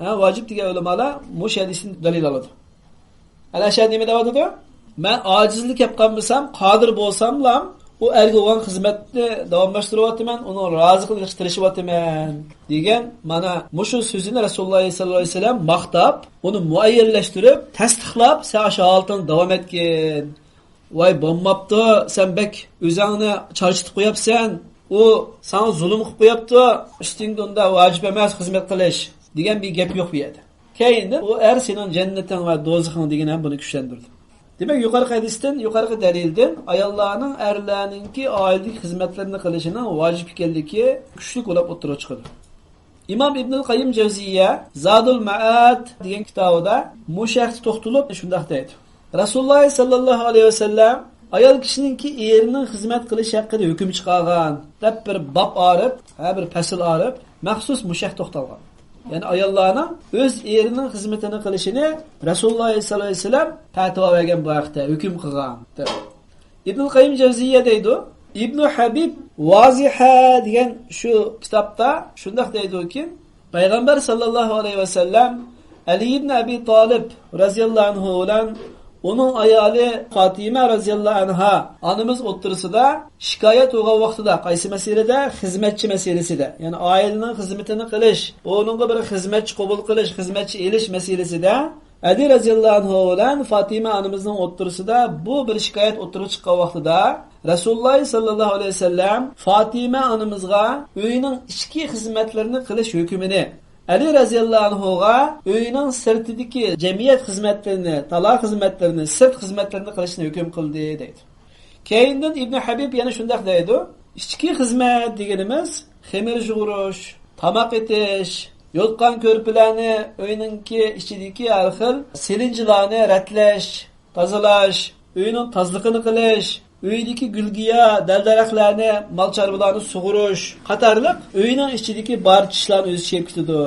ھە، ۋاجىپ دېگەن ئۆلىمالار مۇشۇ ھەدىستىن دەلىل ئالىدۇ. ئەنە ئەشەدە نېمە دەۋاتىدۇ؟ مەن ئاجىزلىق كەپ قالمىسام، قادىر بولساملام، ئۇ ئەرگە بولغان خىزمەتنى داۋاملاشتۇرۇۋاتىمەن، ئۇنىڭ رازىلىقىنى ئېلىشقا تىرىشىۋاتىمەن، دېگەن مانا مۇشۇ سۆزىنى رەسۇلۇللا سەللەللاھۇ ئەلەيھى ۋەسەللەم ماختاپ، ئۇنى مۇئەييەنلەشتۈرۈپ، تەستىقلاپ، سەن ئاشۇ ھالىتىڭدە داۋام ئەتكىن. ۋاي، بولماپتۇ، سەن بەك ئۆزۈڭنى چارچىتىپ قوياپسەن، ئۇ ساڭا زۇلۇم قىلىپ قوياپتۇ، ئۈستۈڭدە ئۇنداق ۋاجىپ ئەمەس خىزمەت قىلىش، دېگەن بىر گەپ يوق بۇ يەردە. كېيىندىن ئۇ ئەر سېنىڭ جەننىتىڭ ۋە دوزىخىڭ دېگەن ھەم بۇنى كۈچلەندۈردى. دېمەك، يۇقىرىقى ھەدىستىن، يۇقىرىقى دەلىلدىن ئاياللارنىڭ ئەرلەرنىڭكى ئائىلىدىكى خىزمەتلىرىنى قىلىشىنىڭ ۋاجىپ ئىكەنلىكى كۈچلۈك بولۇپ ئوتتۇرىغا چىقىدۇ. ئىمام ئىبنۇل قەييىم جەۋزىيە زادۇل مەئاد دېگەن كىتابىدا مۇشۇ ھەقتە توختىلىپ شۇنداق دەيدۇ. رەسۇلۇللا سەللەللاھۇ ئەلەيھى ۋەسەللەم ئايال كىشىنىڭكى ئېرىنىڭ خىزمەت قىلىشى ھەققىدە ھۆكۈم چىقارغان دەپ بىر باب ئايرىپ، ھە، بىر پەسىل ئايرىپ، مەخسۇس مۇشۇ ھەقتە توختالغان. يەنى ئاياللارنىڭ ئۆز ئېرىنىڭ خىزمىتىنى قىلىشىنى رەسۇلۇللا سەللەللاھۇ ئەلەيھى ۋەسەللەم پەتىۋا بەرگەن بۇ ھەقتە، ھۆكۈم قىلغان دەپ. ئىبنۇل قەييىم جەۋزىيە دەيدۇ، ئىبنۇ ھەبىب ۋازىھە دېگەن شۇ كىتابتا شۇنداق دەيدۇكى، پەيغەمبەر سەللەللاھۇ ئەلەيھى ۋەسەللەم ئەلى ئىبن ئەبى تالىپ رەزىياللاھۇ ئەنھۇ بىلەن ئۇنىڭ ئايالى فاتىمە رەزىياللاھۇ ئەنھا ئانىمىز ئوتتۇرىسىدا شىكايەت بولغان ۋاقتىدا، قايسى مەسىلىدە؟ خىزمەتچى مەسىلىسىدە، يەنى ئائىلىنىڭ خىزمىتىنى قىلىش، ئۇنىڭغا بىر خىزمەتچى قوبۇل قىلىش، خىزمەتچى ئېلىش مەسىلىسىدە ئەلى رەزىياللاھۇ ئەنھۇ بىلەن فاتىمە ئانىمىزنىڭ ئوتتۇرىسىدا بۇ بىر شىكايەت ئوتتۇرىغا چىققان ۋاقتىدا، رەسۇلۇللا سەللەللاھۇ ئەلەيھى ۋەسەللەم فاتىمە ئانىمىزغا ئۆينىڭ ئىچكى خىزمەتلىرىنى قىلىش ھۆكمىنى، ئەلى رەزىياللاھۇ ئەنھۇغا ئۆينىڭ سىرتىدىكى جەمئىيەت خىزمەتلىرىنى، تالا خىزمەتلىرىنى، سىرت خىزمەتلىرىنى قىلىشنى ھۆكۈم قىلدى دەيدۇ. كەينىدىن ئىبنى ھەبىب يەنە شۇنداق دەيدۇ، ئىچكى خىزمەت دېگىنىمىز خېمىر يۇغۇرۇش، تاماق ئېتىش، يوتقان كۆرپىلەرنى، ئۆينىڭكى ئىچىدىكى ھەر خىل سېلىنجىلارنى رەتلەش، تازىلاش، ئۆينىڭ تازىلىقىنى قىلىش، ئۆيدىكى گۈلگىيا، دەل-دەرەخلەرنى، مال-چارۋىلارنى سۇغۇرۇش قاتارلىق ئۆينىڭ ئىچىدىكى بارچە ئىشلارنى ئۆز ئىچىگە ئېلىپ كېتىدۇ.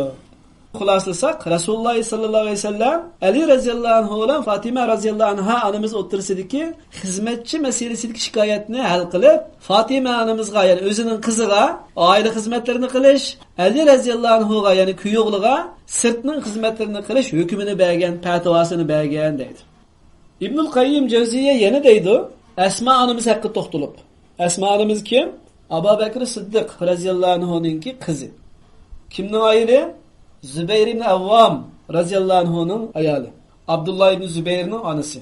خۇلاسىلىساق، رەسۇلۇللاھ سەللەللاھۇ ئەلەيھى ۋەسەللەم ئەلى رەزىياللاھۇ ئەنھۇ بىلەن فاتىمە رەزىياللاھۇ ئەنھا ئانىمىز ئوتتۇرىسىدىكى خىزمەتچى مەسىلىسىدىكى شىكايەتنى ھەل قىلىپ، فاتىمە ئانىمىزغا، يەنى ئۆزىنىڭ قىزىغا ئائىلە خىزمەتلىرىنى قىلىش، ئەلى رەزىياللاھۇ ئەنھۇغا، يەنى كۈيئوغلىغا سىرتنىڭ خىزمەتلىرىنى قىلىش ھۆكمىنى بەرگەن، پەتىۋاسىنى بەرگەن دەيدۇ. ئىبنۇل قەييىم جەۋزىيە يەنە دەيدۇ، ئەسما ئانىمىز ھەققىدە توختىلىپ. ئەسما ئانىمىز كىم؟ ئابا بەكرى سىددىق رەزىياللاھۇ ئەنھۇنىڭكى قىزى. كىمنىڭ ئايىلى؟ زۇبەير ئىبن ئەۋۋام رەزىياللاھۇ ئەنھۇنىڭ ئايالى. ئابدۇللا ئىبن زۇبەيرنىڭ ئانىسى.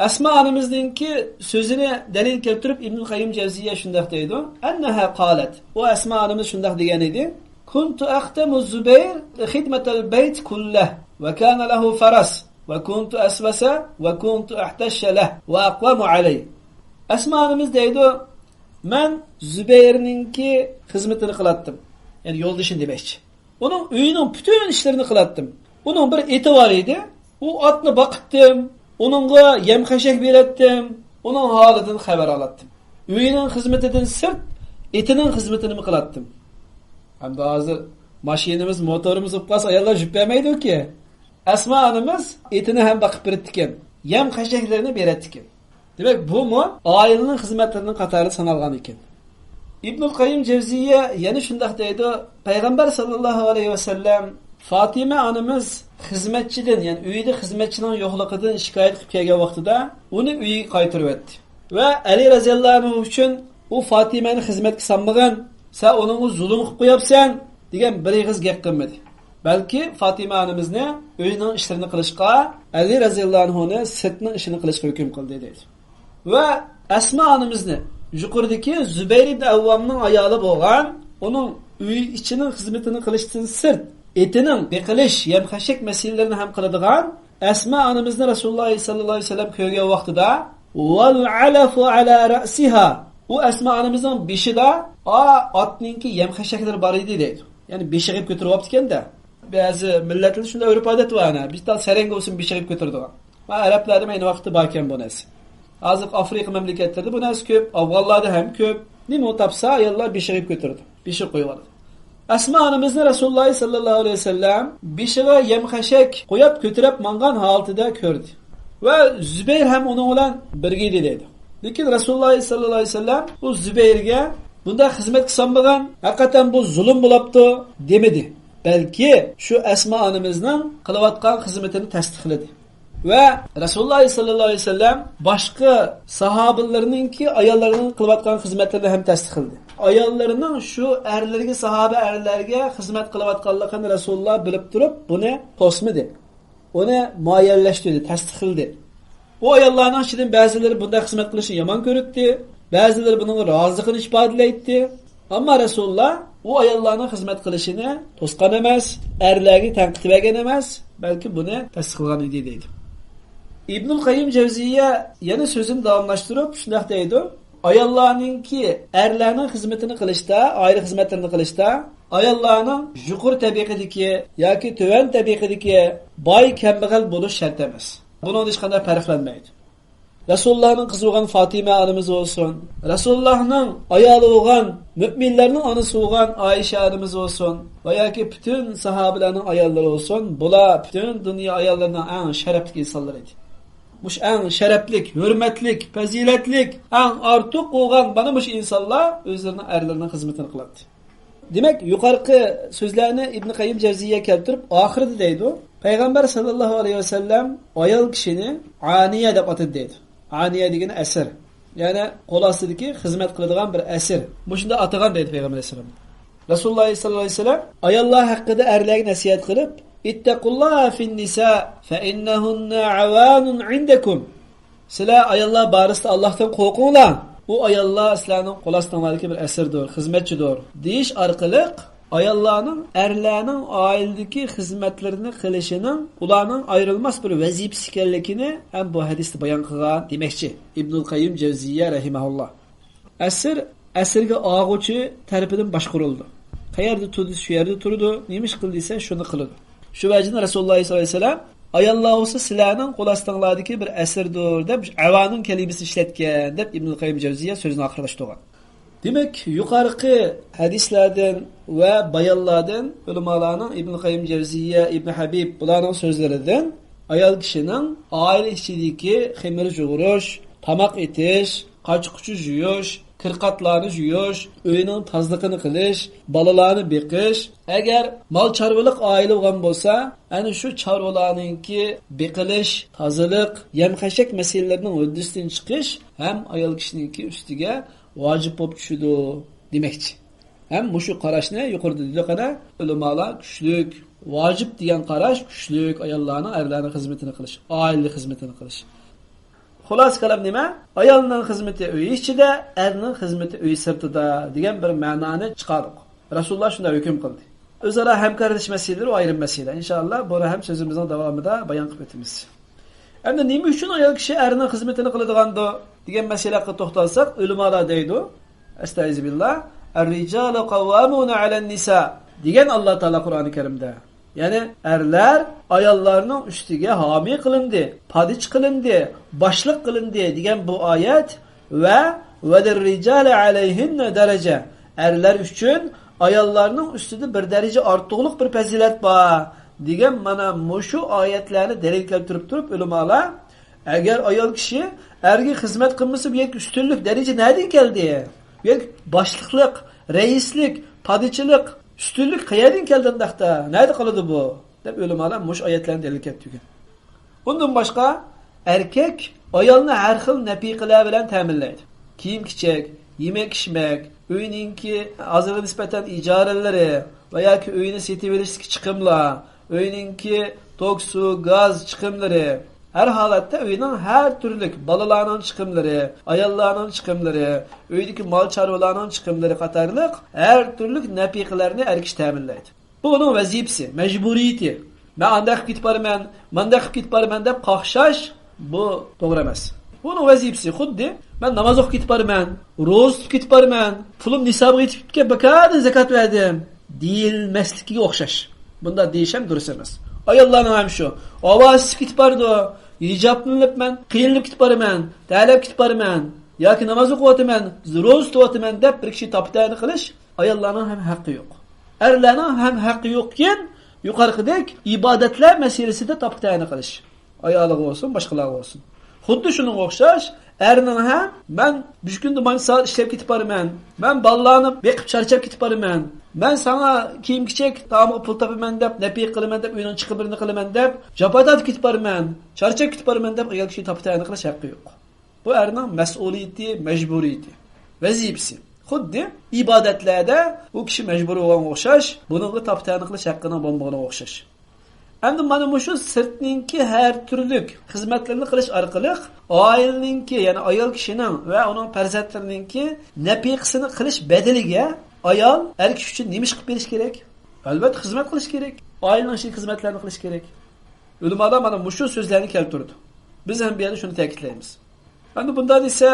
ئەسما ئانىمىزنىڭكى سۆزىنى دەلىل كەلتۈرۈپ، ئىبنۇل قەييىم جەۋزىيە شۇنداق دەيدۇ، ئەننەھا قالەت، ئۇ ئەسما ئانىمىز شۇنداق دېگەن ئىدى، كۇنتۇ ئەختەمۇ زۇبەير خىدمەتەل بەيت كۇللەھ ۋە كانە لەھۇ فەرەس ۋە كۇنتۇ ئەسۋەسە ۋە كۇنتۇ ئەھتەششە لەھ ۋە ئەقۋەمۇ ئەلەي. ئەسما ئانىمىز دەيدۇ، مەن زۇبەيرنىڭكى خىزمىتىنى قىلاتتىم. يەنى يولدىشىنى دېمەكچى. ئۇنىڭ ئۆيىنىڭ پۈتۈن ئىشلىرىنى قىلاتتىم. ئۇنىڭ بىر ئېتى بار ئىدى. ئۇ ئاتنى باقاتتىم، ئۇنىڭغا يەم-خەشەك بېرەتتىم، ئۇنىڭ ھالىدىن خەۋەر ئالاتتىم. ئۆيىنىڭ خىزمىتىدىن سىرت، ئېتىنىڭ خىزمىتىنىمۇ قىلاتتىم. ئەمدى ھازىر ماشىنىمىز، موتورىمىز بولۇپ قالسا، ئاياللار يۈپ بەرمەيدۇكى. ئەسما ئانىمىز ئېتىنى ھەم باقىپ بېرىپتىكەن، يەم-خەشەكلىرىنى بېرەتتىكەن. دېمەك، بۇمۇ ئائىلىنىڭ خىزمەتلىرىنىڭ قاتارىدا سانالغان ئىكەن. ئىبنۇل قەييىم جەۋزىيە يەنە شۇنداق دەيدۇ، پەيغەمبەر ساللاللاھۇ ئەلەيھى ۋەسەللەم فاتىمە ئانىمىز خىزمەتچىدىن، يەنى ئۆيدە خىزمەتچىنىڭ يوقلۇقىدىن شىكايەت قىلىپ كەلگەن ۋاقتىدا ئۇنى ئۆيىگە قايتۇرۇۋەتتى. ۋە ئەلى رەزىياللاھۇ ئەنھۇ ئۈچۈن ئۇ فاتىمەنى خىزمەتكە سالمىغىن، سەن ئۇنىڭغا زۇلۇم قىلىپ قوياپسەن دېگەن بىر ئېغىز گەپ قىلمىدى. بەلكى فاتىمە ئانىمىزنى ئۆينىڭ ئىشلىرىنى قىلىشقا، ئەلى رەزىياللاھۇ ئەنھۇنى سىرتنىڭ ئىشىنى قىلىشقا ھۆكۈم قىلدى دەيدۇ. ۋە ئەسما ئانىمىزنى يۇقىرىدىكى زۇبەير ئىبن ئەۋۋامنىڭ ئايالى بولغان، ئۇنىڭ ئۆي ئىچىنىڭ خىزمىتىنى قىلىشتىن سىرت، ئېتىنىڭ بېقىلىش، يەم-خەشەك مەسىلىلىرىنى ھەم قىلىدىغان ئەسما ئانىمىزنى رەسۇلۇللاھ سەللەللاھۇ ئەلەيھى ۋەسەللەم كۆرگەن ۋاقتىدا، ۋەل ئەلەفۇ ئەلا رەسىھا، ئۇ ئەسما ئانىمىزنىڭ بېشىدا ئا، ئاتنىڭكى يەم-خەشەكلىرى بار ئىدى دەيدۇ. يەنى بېشىغا ئېلىپ كۆتۈرۈۋاپتىكەن-دە. بەزى مىللەتلەردە شۇنداق ئۆرپ-ئادەت بار، ئەنە، بىر تال سەرەڭگە بولسۇن بېشىغا ئېلىپ كۆتۈرىدىغان. ۋە ئەرەبلەردىمۇ ئەينى ۋاقىتتا باركەن بۇ نەرسە. ھازىرقى ئافرىقا مەملىكەتلىرىدە بۇ نەرسە كۆپ، ئافغانلاردا ھەم كۆپ. نېمە تاپسا ئاياللار بېشىغا ئېلىپ كۆتۈرىدۇ. بېشىغا قويۇۋالىدۇ. ئەسما ئانىمىزنى رەسۇلۇللاھ سەللەللاھۇ ئەلەيھى ۋەسەللەم بېشىغا يەم-خەشەك قويۇپ كۆتۈرۈپ ماڭغان ھالىتىدە كۆردى. ۋە زۇبەير ھەم ئۇنىڭ بىلەن بىرگە ئىدى دەيدۇ. لېكىن رەسۇلۇللاھ سەللەللاھۇ ئەلەيھى ۋەسەللەم بۇ زۇبەيرگە بۇنداق خىزمەتكە سالمىغىن، ھەقىقەتەن بۇ زۇلۇم بولاپتۇ دېمىدى. بەلكى شۇ ئەسما ئانىمىزنىڭ قىلىۋاتقان خىزمىتىنى تەستىقلىدى. ۋە رەسۇلۇللاھ سەللەللاھۇ ئەلەيھى ۋەسەللەم باشقا ساھابىلىرىنىڭكى ئاياللىرىنىڭ قىلىۋاتقان خىزمەتلىرىنى ھەم تەستىقلىدى. ئاياللىرىنىڭ شۇ ئەرلىرىگە، ساھابە ئەرلەرگە خىزمەت قىلىۋاتقانلىقىنى رەسۇلۇللاھ بىلىپ تۇرۇپ، بۇنى توسمىدى. ئۇنى مۇئەييەنلەشتۈردى، تەستىقلىدى. ئۇ ئاياللارنىڭ ئىچىدىن بەزىلىرى بۇنداق خىزمەت قىلىشنى يامان كۆرەتتى، بەزىلىرى بۇنىڭغا رازىلىقىنى ئىپادىلەيتتى. ئەمما رەسۇلۇللاھ ئۇ ئاياللارنىڭ خىزمەت قىلىشىنى توسقان ئەمەس، ئەرلەرگە تەنقىد بەرگەن ئەمەس، بەلكى بۇنى تەستىقلىغان ئىدى دەيدۇ. ئىبنۇل قەييىم جەۋزىيە يەنە سۆزىنى داۋاملاشتۇرۇپ شۇنداق دەيدۇ، ئاياللارنىڭكى ئەرلەرنىڭ خىزمىتىنى قىلىشتا، ئائىلە خىزمەتلىرىنى قىلىشتا ئاياللارنىڭ يۇقىرى تەبىقىدىكى ياكى تۆۋەن تەبىقىدىكى باي-كەمبەغەل بولۇش شەرت ئەمەس. بۇنىڭدا ھېچقانداق پەرقلەنمەيدۇ. رەسۇلۇللاھنىڭ قىزى بولغان فاتىمە ئانىمىز بولسۇن، رەسۇلۇللاھنىڭ ئايالى بولغان، مۆمىنلەرنىڭ ئانىسى بولغان ئائىشە ئانىمىز بولسۇن ۋە ياكى پۈتۈن ساھابىلەرنىڭ ئاياللىرى بولسۇن، بۇلار پۈتۈن دۇنيا ئاياللىرىنىڭ ئەڭ شەرەپلىك ئىنسانلىرى ئىدى. مۇشۇ ئەڭ شەرەپلىك، ھۆرمەتلىك، پەزىلەتلىك، ئەڭ ئارتۇق بولغان مانا مۇشۇ ئىنسانلار ئۆزلىرىنىڭ ئەرلىرىنىڭ خىزمىتىنى قىلاتتى. دېمەك، يۇقىرىقى سۆزلەرنى ئىبن قەييىم جەۋزىيە كەلتۈرۈپ، ئاخىرىدا دەيدۇ، پەيغەمبەر ساللاللاھۇ ئەلەيھى ۋەسەللەم ئايال كىشىنى ئانىيە دەپ ئاتىدى دەيدۇ. ئانىيە دېگىنى ئەسىر. يەنى قول ئاستىدىكى خىزمەت قىلىدىغان بىر ئەسىر. مۇشۇنداق ئاتىغان دەيدۇ پەيغەمبەر ئەلەيھىسسالام. رەسۇلۇللاھ ساللاللاھۇ ئەلەيھى ۋەسەللەم ئاياللار ھەققىدە ئەرلەرگە نەسىھەت قىلىپ، اتقوا الله في النساء فإنهن عوان عندكم. سىلەر ئاياللار بارىسىدا ئاللاھتىن قورقۇڭلار. ئۇ ئاياللار سىلەرنىڭ قول ئاستىڭلاردىكى بىر ئەسىردۇر، خىزمەتچىدۇر، دېيىش ئارقىلىق ئاياللارنىڭ ئەرلەرنىڭ ئائىلىدىكى خىزمەتلىرىنى قىلىشىنىڭ ئۇلارنىڭ ئايرىلماس بىر ۋەزىپىسى ئىكەنلىكىنى ھەم بۇ ھەدىستە بايان قىلغان دېمەكچى ئىبنۇل قەييىم جەۋزىيە رەھىمەھۇللا. ئەسىر ئەسىرگە ئالغۇچى تەرىپىدىن باشقۇرۇلىدۇ. قەيەردە تۇردى، شۇ يەردە تۇرىدۇ، نېمە ئىش قىل دېسە، شۇنى قىلىدۇ. شۇ ۋەجىدىن رەسۇلۇللاھ سەللەللاھۇ ئەلەيھى ۋەسەللەم ئاياللار بولسا سىلەرنىڭ قول ئاستىڭلاردىكى بىر ئەسىردۇر دەپ، ئەۋانىڭ كەلىمىسىنى ئىشلەتكەن دەپ ئىبنۇل قەييىم جەۋزىيە سۆزىنى ئاخىرلاشتۇرغان. دېمەك، يۇقىرىقى ھەدىسلەردىن ۋە بايانلاردىن، ئۆلىمالارنىڭ ئىبنۇل قەييىم جەۋزىيە، ئىبن ھەبىب بۇلارنىڭ سۆزلىرىدىن ئايال كىشىنىڭ ئائىلە ئىچىدىكى خېمىر يۇغۇرۇش، تاماق ئېتىش، قاچا-قۇچا يۇيۇش، كىر-قاتلارنى يۇيۇش، ئۆينىڭ تازىلىقىنى قىلىش، بالىلارنى بېقىش، ئەگەر مال-چارۋىلىق ئائىلە بولغان بولسا، ئەنە شۇ چارۋىلارنىڭكى بېقىلىش، تازىلىق، يەم-خەشەك مەسىلىلىرىنىڭ ھۆددىسىدىن چىقىش ھەم ئايال كىشىنىڭكى ئۈستىگە ۋاجىپ بولۇپ چۈشىدۇ دېمەكچى. ھەم مۇشۇ قاراشنى يۇقىرىدا دېدۇق، ئەنە، ئۆلىمالار كۈچلۈك، ۋاجىپ دېگەن قاراش كۈچلۈك، ئاياللارنىڭ، ئەرلەرنىڭ خىزمىتىنى قىلىش، ئائىلە خىزمىتىنى قىلىش. خۇلاسە كالام نېمە؟ ئايالنىڭ خىزمىتى ئۆي ئىچىدە، ئەرنىڭ خىزمىتى ئۆي سىرتىدا دېگەن بىر مەنانى چىقاردۇق. رەسۇلۇللا شۇنداق ھۆكۈم قىلدى. ئۆزئارا ھەمكارلىشىش مەسىلىلىرى ئۇ ئايرىم مەسىلە. ئىنشائاللا، بۇنى ھەم سۆزىمىزنىڭ داۋامىدا بايان قىلىپ ئۆتىمىز. ئەمدى نېمە ئۈچۈن ئايال كىشى ئەرنىڭ خىزمىتىنى قىلىدىغاندۇ دېگەن مەسىلە ھەققىدە توختالساق، ئۆلىمالار دەيدۇ، ئەستەئىزۇبىللا، «الرجال قوامون على النساء» دېگەن ئاللا تائالا قۇرئانى كەرىمدە. يەنى ئەرلەر ئاياللارنىڭ ئۈستىگە ھامىي قىلىندى، پادىچى قىلىندى، باشلىق قىلىندى دېگەن بۇ ئايەت ۋە «وللرجال عليهن درجة»، ئەرلەر ئۈچۈن ئاياللارنىڭ ئۈستىدە بىر دەرىجە ئارتۇقلۇق، بىر پەزىلەت بار دېگەن مانا مۇشۇ ئايەتلەرنى دەلىل كەلتۈرۈپ تۇرۇپ ئۆلىمالار، ئەگەر ئايال كىشى ئەرگە خىزمەت قىلمىسا، بۇ يەرگە ئۈستۈنلۈك دەرىجە نەدىن كەلدى؟ بۇ يەرگە باشلىقلىق، رەئىسلىك، پادىچىلىق، ئۈستۈنلۈك قەيەردىن كەلدى ئۇنداقتا؟ نەدە قالىدۇ بۇ؟ دەپ ئۆلىمالار مۇشۇ ئايەتلەرنى دەلىل كەلتۈرگەن. ئۇندىن باشقا، ئەركەك ئايالنى ھەر خىل نەپىقىلەر بىلەن تەمىنلەيدۇ. كىيىم-كېچەك، يېمەك-ئىچمەك، ئۆينىڭكى ھازىرغا نىسبەتەن ئىجارىلىرى ۋە ياكى ئۆينى سېتىۋېلىشتىكى چىقىملار، ئۆينىڭكى توك، سۇ، گاز چىقىملىرى، ھەر ھالەتتە ئۆينىڭ ھەر تۈرلۈك، بالىلارنىڭ چىقىملىرى، ئاياللارنىڭ چىقىملىرى، ئۆيدىكى مال-چارۋىلارنىڭ چىقىملىرى قاتارلىق ھەر تۈرلۈك نەپىقىلەرنى ئەر كىشى تەمىنلەيدۇ. بۇ ئۇنىڭ ۋەزىپىسى، مەجبۇرىيىتى. «مەن ئانداق قىلىپ كېتىپ بارىمەن، مانداق قىلىپ كېتىپ بارىمەن» دەپ قاقشاش، بۇ توغرا ئەمەس. بۇ ئۇنىڭ ۋەزىپىسى. خۇددى «مەن ناماز ئوقۇپ كېتىپ بارىمەن، روزا تۇتۇپ كېتىپ بارىمەن، پۇلۇم نىسابىغا يېتىپ كەتكەن، بىكاردىن زاكات بەردىم» دېيىلمەسلىكىگە ئوخشاش. بۇنداق دېيىش ھەم دۇرۇس ئەمەس. ئاياللارنىڭ ھەم شۇ، «ئاۋازى چىقىپ كېتىپ بارىدۇ، ھىجابلىنىپ مەن قىينىلىپ كېتىپ بارىمەن، تەلەپ كېتىپ بارىمەن ياكى ناماز ئوقۇۋاتىمەن، روزا تۇتۇۋاتىمەن» دەپ بىر كىشىگە تاپا-تەنە قىلىش ئاياللارنىڭ ھەم ھەققى يوق. ئەرلەرنىڭ ھەم ھەققى يوقكەن، يۇقىرىقىدەك ئىبادەتلەر مەسىلىسىدە تاپا-تەنە قىلىش. ئايالىغا بولسۇن، باشقىلارغا بولسۇن. خۇددى شۇنىڭغا ئوخشاش، ئەرنىڭ ھەم، «مەن بۈگۈن مانچە سائەت ئىشلەپ كېتىپ بارىمەن، مەن بالىلارنى بېقىپ چارچاپ كېتىپ بارىمەن، مەن ساڭا كىيىم-كېچەك، تائامغا پۇل تاپىمەن دەپ، نەپىقە قىلىمەن دەپ، ئۆينىڭ چىقىملىرىنى قىلىمەن دەپ، جاپا تارتىپ كېتىپ بارىمەن، چارچاپ كېتىپ بارىمەن» دەپ، ئايال كىشىگە تاپا-تەنە قىلىش ھەققى يوق. بۇ ئەرنىڭ مەسئۇلىيىتى، مەجبۇرىيىتى، ۋەزىپىسى. خۇددى ئىبادەتلەردە ئۇ كىشى مەجبۇر بولغانغا ئوخشاش، بۇنىڭغا تاپا-تەنە قىلىش ھەققىنىڭ بولمىغىنىغا ئوخشاش. ئەمدى مانا مۇشۇ سىرتنىڭكى ھەر تۈرلۈك خىزمەتلىرىنى قىلىش ئارقىلىق ئائىلىنىڭكى، يەنى ئايال كىشىنىڭ ۋە ئۇنىڭ پەرزەنتلىرىنىڭكى نەپىقىسىنى قىلىش بەدىلىگە ئايال ئەر كىشى ئۈچۈن نېمە ئىش قىلىپ بېرىش كېرەك؟ ئەلۋەتتە، خىزمەت قىلىش كېرەك. ئائىلىنىڭ ئىچىدىكى خىزمەتلەرنى قىلىش كېرەك. ئۆلىمالار مانا مۇشۇ سۆزلەرنى كەلتۈردى. بىز ھەم بۇ يەردە شۇنى تەكىتلەيمىز. ئەمدى بۇنداق دېسە،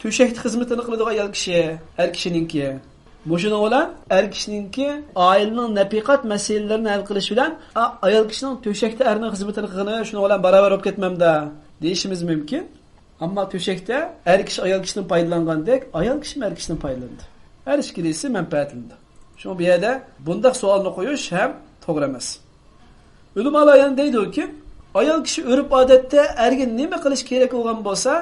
تۆشەكتە خىزمىتىنى قىلىدىغان ئايال كىشى، ئەر كىشىنىڭكى. مۇشۇنىڭ بىلەن ئەر كىشىنىڭكى ئائىلىنىڭ نەپىقات مەسىلىلىرىنى ھەل قىلىش بىلەن، ئا، ئايال كىشىنىڭ تۆشەكتە ئەرنىڭ خىزمىتىنى قىلغىنى شۇنىڭ بىلەن باراۋەر بولۇپ كەتمەمدۇ دېيىشىمىز مۇمكىن. ئەمما تۆشەكتە ئەر كىشى ئايال كىشىدىن پايدىلانغاندەك، ئايال كىشىمۇ ئەر كىشىدىن پايدىلىنىدۇ. ھەر ئىككىلىسى مەنپەئەتلىنىدۇ. شۇڭا بۇ يەردە بۇنداق سوئالنى قويۇش ھەم توغرا ئەمەس. ئۆلىمالار يەنە دەيدۇكى، ئايال كىشى ئۆرپ-ئادەتتە ئەرگە نېمە قىلىش كېرەك بولغان بولسا،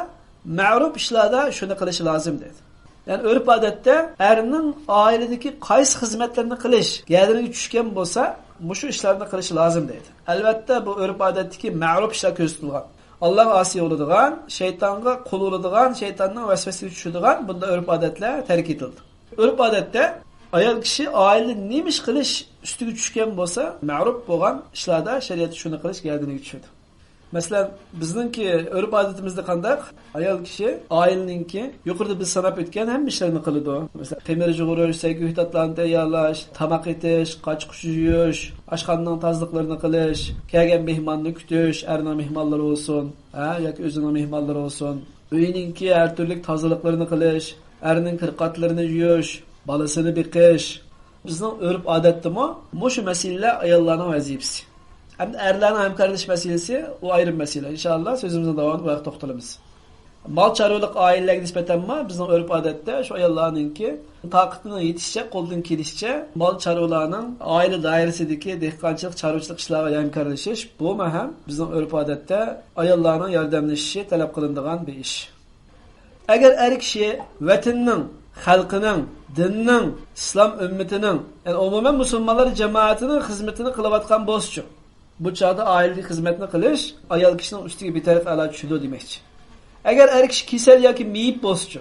مەرۇپ ئىشلاردا شۇنى قىلىشى لازىم دەيدۇ. يەنى ئۆرپ-ئادەتتە ئەرنىڭ ئائىلىدىكى قايسى خىزمەتلەرنى قىلىش گەدىنىگە چۈشكەن بولسا، مۇشۇ ئىشلارنى قىلىشى لازىم دەيدۇ. ئەلۋەتتە، بۇ ئۆرپ-ئادەتتىكى مەرۇپ ئىشلار كۆزىتىلغان. ئاللاغا ئاسىي بولىدىغان، شەيتانغا قۇل بولىدىغان، شەيتاننىڭ ۋەسۋەسىگە چۈشىدىغان بۇنداق ئۆرپ-ئادەتلەر تەرك ئېتىلدى. ئۆرپ-ئادەتتە ئايال كىشى ئائىلىدە نېمە ئىش قىلىش ئۈستىگە چۈشكەن بولسا، مەرۇپ بولغان ئىشلاردا شەرىئەتتە شۇنى قىلىش گەدىنىگە چۈشىدۇ. مەسىلەن، بىزنىڭكى ئۆرپ-ئادىتىمىزدە قانداق؟ ئايال كىشى ئائىلىنىڭكى يۇقىرىدا بىز ساناپ ئۆتكەن ھەممە ئىشلارنى قىلىدۇ. مەسىلەن، خېمىر يۇغۇرۇش، سەي-كۆكتاتلارنى تەييارلاش، تاماق ئېتىش، قاچا-قۇچا يۇيۇش، ئاشخانىنىڭ تازىلىقلىرىنى قىلىش، كەلگەن مېھماننى كۈتۈش، ئەرنىڭ مېھمانلىرى بولسۇن، ھە، ياكى ئۆزىنىڭ مېھمانلىرى بولسۇن. ئۆينىڭكى ھەر تۈرلۈك تازىلىقلىرىنى قىلىش، ئەرنىڭ كىر-قاتلىرىنى يۇيۇش، بالىسىنى بېقىش. بىزنىڭ ئۆرپ-ئادەتتىمۇ مۇشۇ مەسىلىلەر ئاياللارنىڭ ۋەزىپىسى. ئەمدى ئەرلەرنىڭ ھەمكارلىشىش مەسىلىسى، ئۇ ئايرىم مەسىلە. ئىنشائاللا، سۆزىمىزنىڭ داۋامىدا بۇ ھەقتە توختىلىمىز. مال چارۋىلىق ئائىلىلەرگە نىسبەتەنمۇ بىزنىڭ ئۆرپ-ئادەتتە شۇ ئاياللارنىڭكى تاقىتىنىڭ يېتىشىچە، قولىدىن كېلىشىچە مال چارۋىلارنىڭ ئائىلە دائىرىسىدىكى دېھقانچىلىق، چارۋىچىلىق ئىشلارغا ھەمكارلىشىش، بۇمۇ ھەم بىزنىڭ ئۆرپ-ئادەتتە ئاياللارنىڭ ياردەملىشىشى تەلەپ قىلىنىدىغان بىر ئىش. ئەگەر ئەر كىشى ۋەتىنىنىڭ، خەلقىنىڭ، دىننىڭ، ئىسلام ئۈممىتىنىڭ، يەنى ئومۇمەن مۇسۇلمانلار جامائىتىنىڭ خىزمىتىنى قىلىۋاتقان بولسىچۇ، بۇ چاغدا ئائىلىدىكى خىزمەتنى قىلىش ئايال كىشىنىڭ ئۈستىگە بىتەرەپ ئەلا چۈشىدۇ دېمەكچى. ئەگەر ئەر كىشى كېسەل ياكى مېيىپ بولسىچۇ،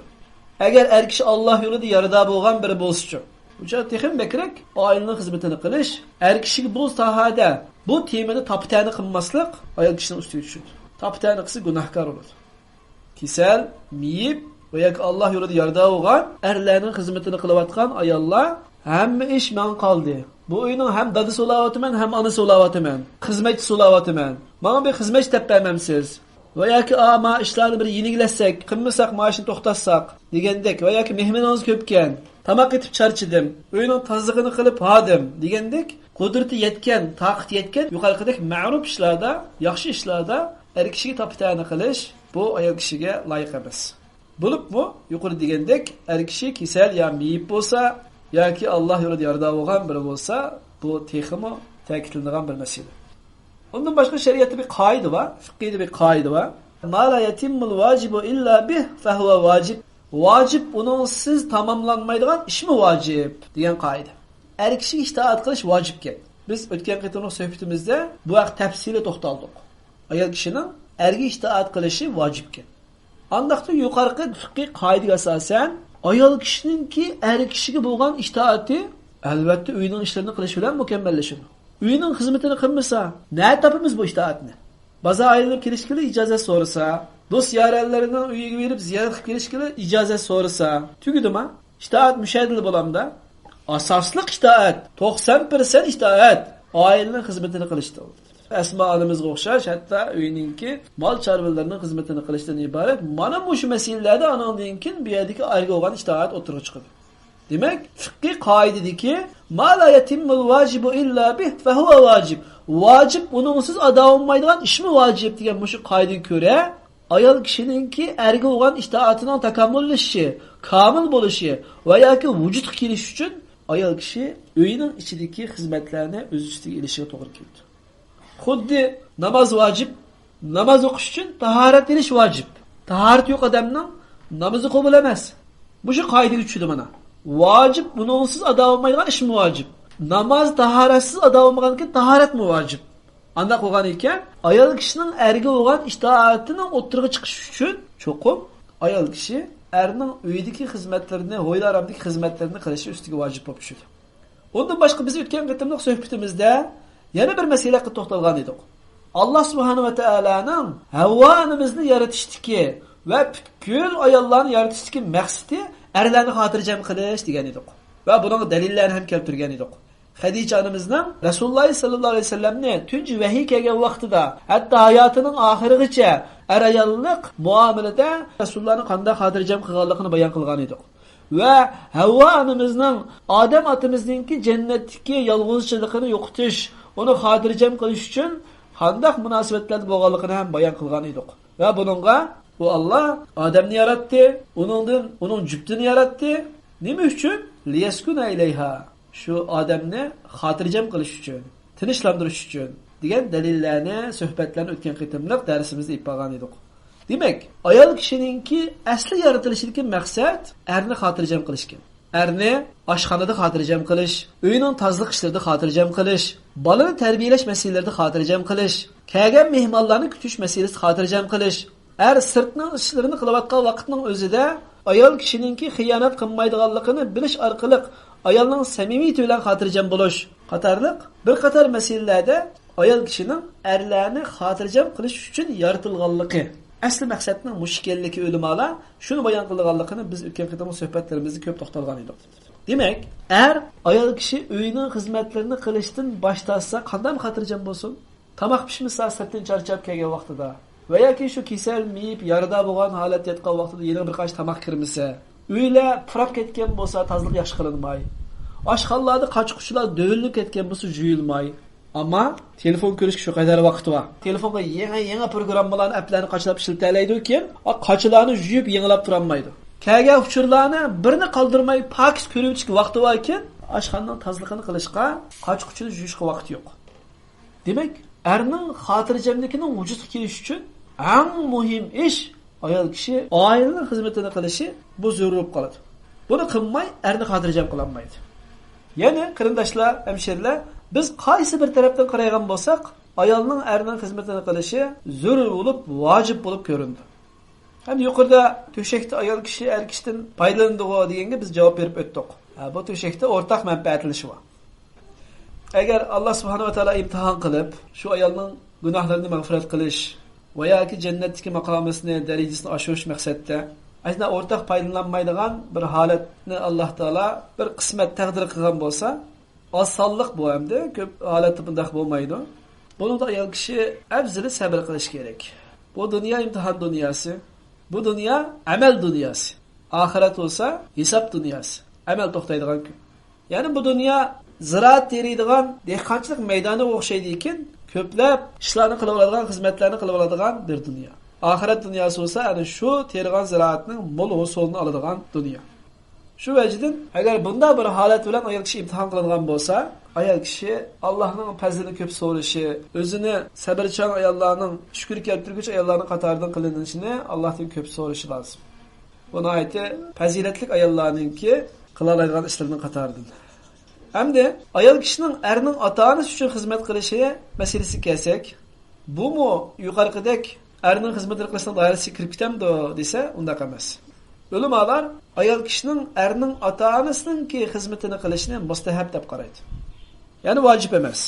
ئەگەر ئەر كىشى ئاللا يولىدا يارىدار بولغان بىرى بولسىچۇ، بۇ چاغدا تېخىمۇ بەكرەك ئائىلىنىڭ خىزمىتىنى قىلىش، ئەر كىشىگە بۇ ساھەدە، بۇ تېمىدا تاپا-تەنە قىلماسلىق ئايال كىشىنىڭ ئۈستىگە چۈشىدۇ. تاپا-تەنە قىلسا گۇناھكار بولىدۇ. كېسەل، مېيىپ ۋە ياكى ئاللا يولىدا يارىدار بولغان ئەرلەرنىڭ خىزمىتىنى قىلىۋاتقان ئاياللار، ھەممە ئىش ماڭا قالدى. بۇ ئۆينىڭ ھەم دادىسى بولاۋاتىمەن، ھەم ئانىسى بولاۋاتىمەن، خىزمەتچىسى بولاۋاتىمەن. ماڭا بىر خىزمەتچى تېپىپ بەرمەمسىز؟ ۋە ياكى، ئا، ما ئىشلارنى بىر يېنىكلەتسەك، قىلمىساق، مائاشنى توختاتساق دېگەندەك، ۋە ياكى مېھمىنىڭىز كۆپكەن، تاماق ئېتىپ چارچىدىم، ئۆينىڭ تازىلىقىنى قىلىپ ھاردىم دېگەندەك، قۇدرىتى يەتكەن، تاقىتى يەتكەن يۇقىرىقىدەك مەرۇپ ئىشلاردا، ياخشى ئىشلاردا ئەر كىشىگە تاپا-تەنە قىلىش، بۇ ئايال كىشىگە لايىق ئەمەس. بولۇپمۇ يۇقىرىدا دېگەندەك، ئەر كىشى كېسەل يا مېيىپ بولسا ياكى ئاللا يولىدا يارىدار بولغان بىرى بولسا، بۇ تېخىمۇ تەكىتلىنىدىغان بىر مەسىلە. ئۇندىن باشقا شەرىئەتتە بىر قائىدە بار، فىقھىيدا بىر قائىدە بار. ما لا يەتىممۇل ۋاجىبۇ ئىللا بىھ فەھۇۋە ۋاجىب. ۋاجىپ ئۇنىڭسىز تاماملانمايدىغان ئىشمۇ ۋاجىپ دېگەن قائىدە. ئەر كىشىگە ئىتائەت قىلىش ۋاجىپكەن. بىز ئۆتكەن قېتىملىق سۆھبىتىمىزدە بۇ ھەقتە تەپسىلىي توختالدۇق. ئايال كىشىنىڭ ئەرگە ئىتائەت قىلىشى ۋاجىپكەن. ئانداقتا يۇقىرىقى فىقھىي قائىدىگە ئاساسەن، ئايال كىشىنىڭكى ئەر كىشىگە بولغان ئىتائىتى، ئەلۋەتتە، ئۆينىڭ ئىشلىرىنى قىلىش بىلەن مۇكەممەللىشىدۇ. ئۆينىڭ خىزمىتىنى قىلمىسا، نەدە تاپىمىز بۇ ئىتائەتنى؟ بازار ئايلىنىپ كېلىشكىلا ئىجازەت سورىسا، دوست يارەنلىرىنىڭ ئۆيىگە بېرىپ زىيارەت قىلىپ كېلىشكىلا ئىجازەت سورىسا، تۈگىدىما؟ ئىتائەت مۇشۇ يەردىلا بولامدا؟ ئاساسلىق ئىتائەت، توقسان پىرسەنت ئىتائەت ئائىلىنىڭ خىزمىتىنى قىلىشتا. ئەسما ئانىمىزغا ئوخشاش، ھەتتا ئۆينىڭكى مال چارۋىلىرىنىڭ خىزمىتىنى قىلىشتىن ئىبارەت. مانا مۇشۇ مەسىلىلەردە ئانىڭدىن كېيىن بۇ يەردىكى ئەرگە بولغان ئىتائەت ئوتتۇرىغا چىقىدۇ. دېمەك، فىقھىي قائىدىدىكى ما لا يەتىممۇل ۋاجىبۇ ئىللا بىھ فەھۇۋە ۋاجىب. ۋاجىپ ئۇنىڭسىز ئادا بولمايدىغان ئىشمۇ ۋاجىپ دېگەن مۇشۇ قائىدىگە كۆرە، ئايال كىشىنىڭكى ئەرگە بولغان ئىتائىتىنىڭ تاكامۇللىشىشى، كامىل بولۇشى ۋە ياكى ۋۇجۇدقا كېلىشى ئۈچۈن ئايال كىشى ئۆينىڭ ئىچىدىكى خىزمەتلەرنى ئۆز ئۈستىگە ئېلىشىغا توغرا كېلىدۇ. خۇددى ناماز ۋاجىپ، ناماز ئوقۇش ئۈچۈن تاھارەت ئېلىش ۋاجىپ. تاھارىتى يوق ئادەمنىڭ نامىزى قوبۇل ئەمەس. مۇشۇ قائىدىگە چۈشىدۇ مانا. ۋاجىپ، بۇنىڭسىز ئادا بولمايدىغان ئىشمۇ ۋاجىپ. ناماز تاھارەتسىز ئادا بولمىغاندىكىن تاھارەتمۇ ۋاجىپ. ئانداق بولغان ئىكەن، ئايال كىشىنىڭ ئەرگە بولغان ئىتائىتىنىڭ ئوتتۇرىغا چىقىشى ئۈچۈن چوقۇم ئايال كىشى ئەرنىڭ ئۆيدىكى خىزمەتلىرىنى، ھويلا-ھارامدىكى خىزمەتلىرىنى قىلىشى ئۈستىگە ۋاجىپ بولۇپ چۈشىدۇ. ئۇندىن باشقا، بىز ئۆتكەن قېتىملىق سۆھبىتىمىزدە يەنە بىر مەسىلە ھەققىدە توختالغان ئىدۇق. ئاللا سۇبھانەھۇ ۋە تائالانىڭ ھەۋۋا ئانىمىزنى يارىتىشتىكى ۋە پۈتكۈل ئاياللارنى يارىتىشتىكى مەقسىتى ئەرلەرنى خاتىرجەم قىلىش دېگەن ئىدۇق. ۋە بۇنىڭغا دەلىللەرنى ھەم كەلتۈرگەن ئىدۇق. خەدىچە ئانىمىزنىڭ رەسۇلۇللا سەللەللاھۇ ئەلەيھى ۋەسەللەمنى تۇنجى ۋەھىي كەلگەن ۋاقتىدا، ھەتتا ھاياتىنىڭ ئاخىرىغىچە ئەر-ئاياللىق مۇئامىلىدە رەسۇلۇللانى قانداق خاتىرجەم قىلغانلىقىنى بايان قىلغان ئىدۇق. ۋە ھەۋۋا ئانىمىزنىڭ ئادەم ئاتىمىزنىڭكى جەننەتتىكى يالغۇزچىلىقىنى يوقىتىش، ئۇنى خاتىرجەم قىلىش ئۈچۈن قانداق مۇناسىۋەتلەردە بولغانلىقىنى ھەم بايان قىلغان ئىدۇق. ۋە بۇنىڭغا ئۇ ئاللا ئادەمنى ياراتتى، ئۇنىڭدىن ئۇنىڭ جۈپتىنى ياراتتى. نېمە ئۈچۈن؟ لىيەسكۇنە ئىلەيھا. شۇ ئادەمنى خاتىرجەم قىلىش ئۈچۈن، تىنچلاندۇرۇش ئۈچۈن دېگەن دەلىللەرنى، سۆھبەتلەرنى ئۆتكەن قېتىملىق دەرسىمىزدە ئېيتىپ بارغان ئىدۇق. دېمەك، ئايال كىشىنىڭكى ئەسلى يارىتىلىشىدىكى مەقسەت ئەرنى خاتىرجەم قىلىشكەن. ئەرنى ئاشخانىدا خاتىرجەم قىلىش، ئۆينىڭ تازىلىق ئىشلىرىدا خاتىرجەم قىلىش، بالىنى تەربىيەلەش مەسىلىلىرىدە خاتىرجەم قىلىش، كەلگەن مېھمانلارنى كۈتۈش مەسىلىسىدە خاتىرجەم قىلىش، ئەر سىرتنىڭ ئىشلىرىنى قىلىۋاتقان ۋاقىتنىڭ ئۆزىدە ئايال كىشىنىڭكى خىيانەت قىلمايدىغانلىقىنى بىلىش ئارقىلىق ئايالنىڭ سەمىمىيىتى بىلەن خاتىرجەم بولۇش قاتارلىق بىر قاتار مەسىلىلەردە ئايال كىشىنىڭ ئەرلەرنى خاتىرجەم قىلىش ئۈچۈن يارىتىلغانلىقى، ئەسلى مەقسەتنىڭ مۇشۇ ئىكەنلىكى ئۆلىمالار شۇنى بايان قىلىدىغانلىقىنى بىز ئۆتكەن قېتىمقى سۆھبەتلىرىمىزدە كۆپ توختالغان ئىدۇق. دېمەك، ئەر ئايال كىشى ئۆينىڭ خىزمەتلىرىنى قىلىشتىن باش تارتسا قانداق خاتىرجەم بولسۇن؟ تاماق پىشمىسا سىرتتىن چارچاپ كەلگەن ۋاقتىدا ۋە ياكى شۇ كېسەل مېيىپ يارىدار بولغان ھالەتتە ياتقان ۋاقتىدا يېنىغا بىر قاچا تاماق كىرمىسە، ئۆيلەر پۇراپ كەتكەن بولسا تازىلىق ياخشى قىلىنماي، ئاشخانىلاردا قاچا-قۇچىلار دۆۋىلىنىپ كەتكەن بولسا جۇيۇلماي، ئەمما تېلېفون كۆرۈشكە شۇ قەدەر ۋاقىت بار. تېلېفونغا يېڭى-يېڭى پروگراممىلارنى، ئەپلەرنى قاچىلاپ ئىشلىتەلەيدىكىن، ئا، قاچىلارنى يۇيۇپ يېڭىلاپ تۇرالمايدۇ. كەلگەن ئۇچۇرلارنى بىرنى قالدۇرماي پاكىز كۆرۈۋېتىشكە ۋاقتى باركەن، ئاشخانىنىڭ تازىلىقىنى قىلىشقا، قاچا-قۇچىنى يۇيۇشقا ۋاقتى يوق. دېمەك، ئەرنىڭ خاتىرجەملىكىنىڭ ۋۇجۇدقا كېلىشى ئۈچۈن ئەڭ مۇھىم ئىش ئايال كىشى ئائىلىنىڭ خىزمىتىنى قىلىشى، بۇ زۆرۈر بولۇپ قالىدۇ. بۇنى قىلماي، ئەرنى خاتىرجەم قىلالمايدۇ. يەنى، قېرىنداشلار، ھەمشىرىلەر، بىز قايسى بىر تەرەپتىن قارايدىغان بولساق، ئايالنىڭ ئەرنىڭ خىزمىتىنى قىلىشى زۆرۈر بولۇپ، ۋاجىپ بولۇپ كۆرۈنىدۇ. ھەم يۇقىرىدا تۆشەكتە ئايال كىشى ئەر كىشىدىن پايدىلىنىدىغۇ دېگەنگە بىز جاۋاب بېرىپ ئۆتتۇق. ھە، بۇ تۆشەكتە ئورتاق مەنپەئەتلىنىش بار. ئەگەر ئاللا سۇبھانەھۇ ۋە تائالا ئىمتىھان قىلىپ، شۇ ئايالنىڭ گۇناھلىرىنى مەغپىرەت قىلىش ۋە ياكى جەننەتتىكى ماقامىسىنى، دەرىجىسىنى ئاشۇرۇش مەقسەتتە، ئەسلىدە ئورتاق پايدىلانمايدىغان بىر ھالەتنى ئاللا تائالا بىر قىسمەت تەقدىر قىلغان بولسا، ئاز سانلىق بۇ ئەمدى، كۆپ ھالەتتە بۇنداق بولمايدۇ. بۇنىڭدا ئايال كىشى ئەۋزىلى سەبىر قىلىش كېرەك. بۇ دۇنيا ئىمتىھان دۇنياسى. بۇ دۇنيا ئەمەل دۇنياسى. ئاخىرەت بولسا ھېساب دۇنياسى. ئەمەل توختايدىغان كۈن. يەنى بۇ دۇنيا زىرائەت تېرىيدىغان دېھقانچىلىق مەيدانىغا ئوخشايدىكەن، كۆپلەپ ئىشلارنى قىلىۋالىدىغان، خىزمەتلەرنى قىلىۋالىدىغان بىر دۇنيا. ئاخىرەت دۇنياسى بولسا ئەنە شۇ تېرىغان زىرائەتنىڭ مول ھوسۇلىنى ئالىدىغان دۇنيا. شۇ ۋەجىدىن، ئەگەر بۇنداق بىر ھالەت بىلەن ئايال كىشى ئىمتىھان قىلىنغان بولسا، ئايال كىشى ئاللاھنىڭ پەزلىنى كۆپ سورىشى، ئۆزىنى سەبرچان ئاياللارنىڭ، شۈكۈر كەلتۈرگۈچى ئاياللارنىڭ قاتارىدىن قىلىنىشىنى ئاللاھتىن كۆپ سورىشى لازىم. بۇ ناھايىتى پەزىلەتلىك ئاياللارنىڭكى قىلالايدىغان ئىشلىرىنىڭ قاتارىدىن. ئەمدى ئايال كىشىنىڭ ئەرنىڭ ئاتا-ئانىسى ئۈچۈن خىزمەت قىلىشى مەسىلىسىگە كەلسەك، بۇمۇ يۇقىرىقىدەك ئەرنىڭ خىزمىتىنى قىلىشنىڭ دائىرىسىگە كىرىپ كېتەمدۇ دېسە، ئۇنداق ئەمەس. ئۆلىمالار ئايال كىشىنىڭ ئەرنىڭ ئاتا-ئانىسىنىڭكى خىزمىتىنى قىلىشىنى مۇستەھەپ دەپ قارايدۇ. يەنى ۋاجىپ ئەمەس.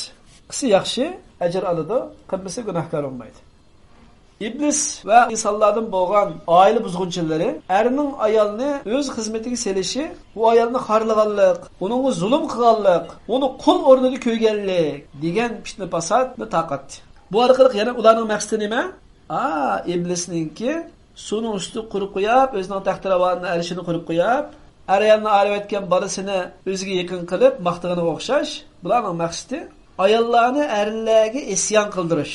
قىلسا ياخشى، ئەجىر ئالىدۇ، قىلمىسا گۇناھكار بولمايدۇ. ئىبلىس ۋە ئىنسانلاردىن بولغان ئائىلە بۇزغۇنچىلىرى ئەرنىڭ ئايالنى ئۆز خىزمىتىگە سېلىشى، ئۇ ئايالنى خارلىغانلىق، ئۇنىڭغا زۇلۇم قىلغانلىق، ئۇنى قۇل ئورنىدا كۆرگەنلىك دېگەن پىتنە-پاساتنى تارقاتتى. بۇ ئارقىلىق يەنە ئۇلارنىڭ مەقسىتى نېمە؟ ئا، ئىبلىسنىڭكى سۇنىڭ ئۈستىدە قۇرۇپ قويۇپ، ئۆزىنىڭ تەختىراۋانىنى، ئەرشىنى قۇرۇپ قويۇپ، ئەر-ئايالنى ئايرىۋەتكەن بالىسىنى ئۆزىگە يېقىن قىلىپ ماختىغىنىغا ئوخشاش، بۇلارنىڭ مەقسىتى ئاياللارنى ئەرلەرگە ئىسيان قىلدۇرۇش،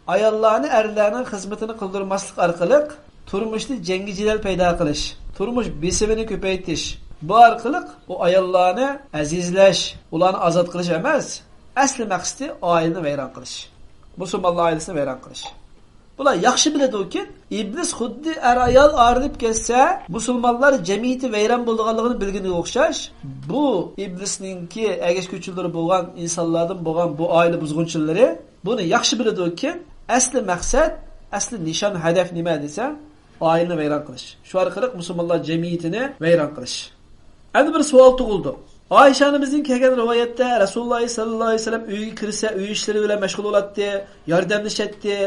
ئاياللارنى ئەرلەرنىڭ خىزمىتىنى قىلدۇرماسلىق ئارقىلىق تۇرمۇشتا جەڭگى-جېدەل پەيدا قىلىش، تۇرمۇش بېسىمىنى كۆپەيتىش، بۇ ئارقىلىق ئۇ ئاياللارنى ئەزىزلەش، ئۇلارنى ئازاد قىلىش ئەمەس، ئەسلى مەقسىتى ئائىلىنى ۋەيران قىلىش، مۇسۇلمانلار ئائىلىسىنى ۋەيران قىلىش. بۇلار ياخشى بىلىدۇكى، ئىبلىس خۇددى ئەر-ئايال ئايرىلىپ كەتسە، مۇسۇلمانلار جەمئىيىتى ۋەيران بولىدىغانلىقىنى بىلگىنىگە ئوخشاش، بۇ ئىبلىسنىڭكى ئەگەشكۈچىلىرى بولغان ئىنسانلاردىن بولغان بۇ ئائىلە بۇزغۇنچىلىرى بۇنى ياخشى بىلىدۇكى، ئەسلى مەقسەت، ئەسلى نىشان، ھەدەپ نېمە دېسە، ئائىلىنى ۋەيران قىلىش. شۇ ئارقىلىق مۇسۇلمانلار جەمئىيىتىنى ۋەيران قىلىش. ئەمدى بىر سوئال تۇغۇلدى. ئائىشە ئانىمىزدىن كەلگەن رىۋايەتتە رەسۇلۇللا سەللەللاھۇ ئەلەيھى ۋەسەللەم ئۆيگە كىرسە، ئۆي ئىشلىرى بىلەن مەشغۇل بولاتتى، ياردەملىشەتتى.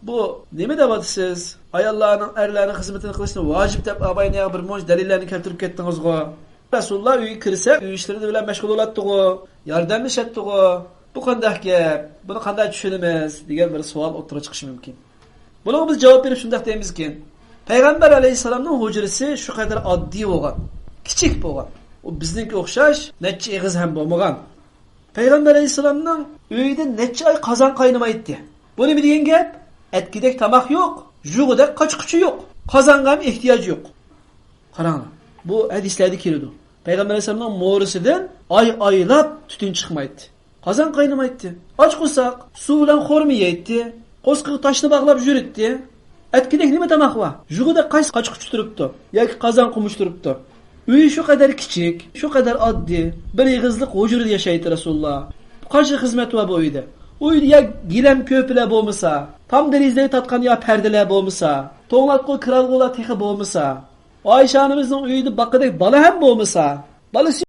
بۇ نېمە دەۋاتىسىز؟ ئاياللارنىڭ، ئەرلەرنىڭ خىزمىتىنى قىلىشنى ۋاجىپ دەپ ئاباينى بىر مۇنچە دەلىللەرنى كەلتۈرۈپ كەتتىڭىزغۇ؟ رەسۇلۇللا ئۆيگە كىرسە، ئۆي ئىشلىرى بىلەن مەشغۇل بولاتتىغۇ، ياردەملىشەتتىغۇ. بۇ قانداق گەپ؟ بۇنى قانداق چۈشىنىمىز؟ دېگەن بىر سوئال ئوتتۇرىغا چىقىشى مۇمكىن. بۇنىڭغا بىز جاۋاب بېرىپ شۇنداق دەيمىزكى، پەيغەمبەر ئەلەيھىسسالامنىڭ ھۇجرىسى شۇ قەدەر ئاددىي بولغان، كىچىك بولغان. ئۇ بىزنىڭكى ئوخشاش نەچچە ئېغىز ھەم بولمىغان. پەيغەمبەر ئەلەيھىسسالامنىڭ ئۆيىدە نەچچە ئاي قازان قاينىمايتتى. بۇ نېمە دېگەن گەپ؟ ئەتكۈدەك تاماق يوق، يۇغۇدەك قاچا-قۇچا يوق. قازانغا ھەم ئېھتىياج يوق. قاراڭلار، بۇ ھەدىسلەردە كېلىدۇ. پەيغەمبەر ئەلەيھىسسالامنىڭ مورىسىدىن ئاي ئايلاپ تۈتۈن چىقمايتتى. قازان قاينىمايتتى. ئاچ قورساق، سۇ بىلەن خورما يەيتتى. قورسىقىغا تاشنى باغلاپ يۈرەتتى. ئەتكۈدەك نېمە تاماق بار؟ يۇغۇدەك قايسى قاچا-قۇچا تۇرۇپتۇ ياكى قازان قومۇچ تۇرۇپتۇ؟ ئۆيى شۇ قەدەر كىچىك، شۇ قەدەر ئاددىي، بىر ئېغىزلىق ھۇجرىدا ياشايتتى رەسۇلۇللا. قانچىلىك خىزمەت بار بۇ ئۆيدە؟ ئۇ ئۆيدە يا گىلەم كۆرپىلەر بولمىسا، تام دېرىزىلەرگە تارتقان يا پەردىلەر بولمىسا، توڭلاتقۇ كىرئالغۇلار تېخى بولمىسا، ئائىشە ئانىمىزنىڭ ئۆيىدە باققۇدەك بالا ھەم بولمىسا، بالىسى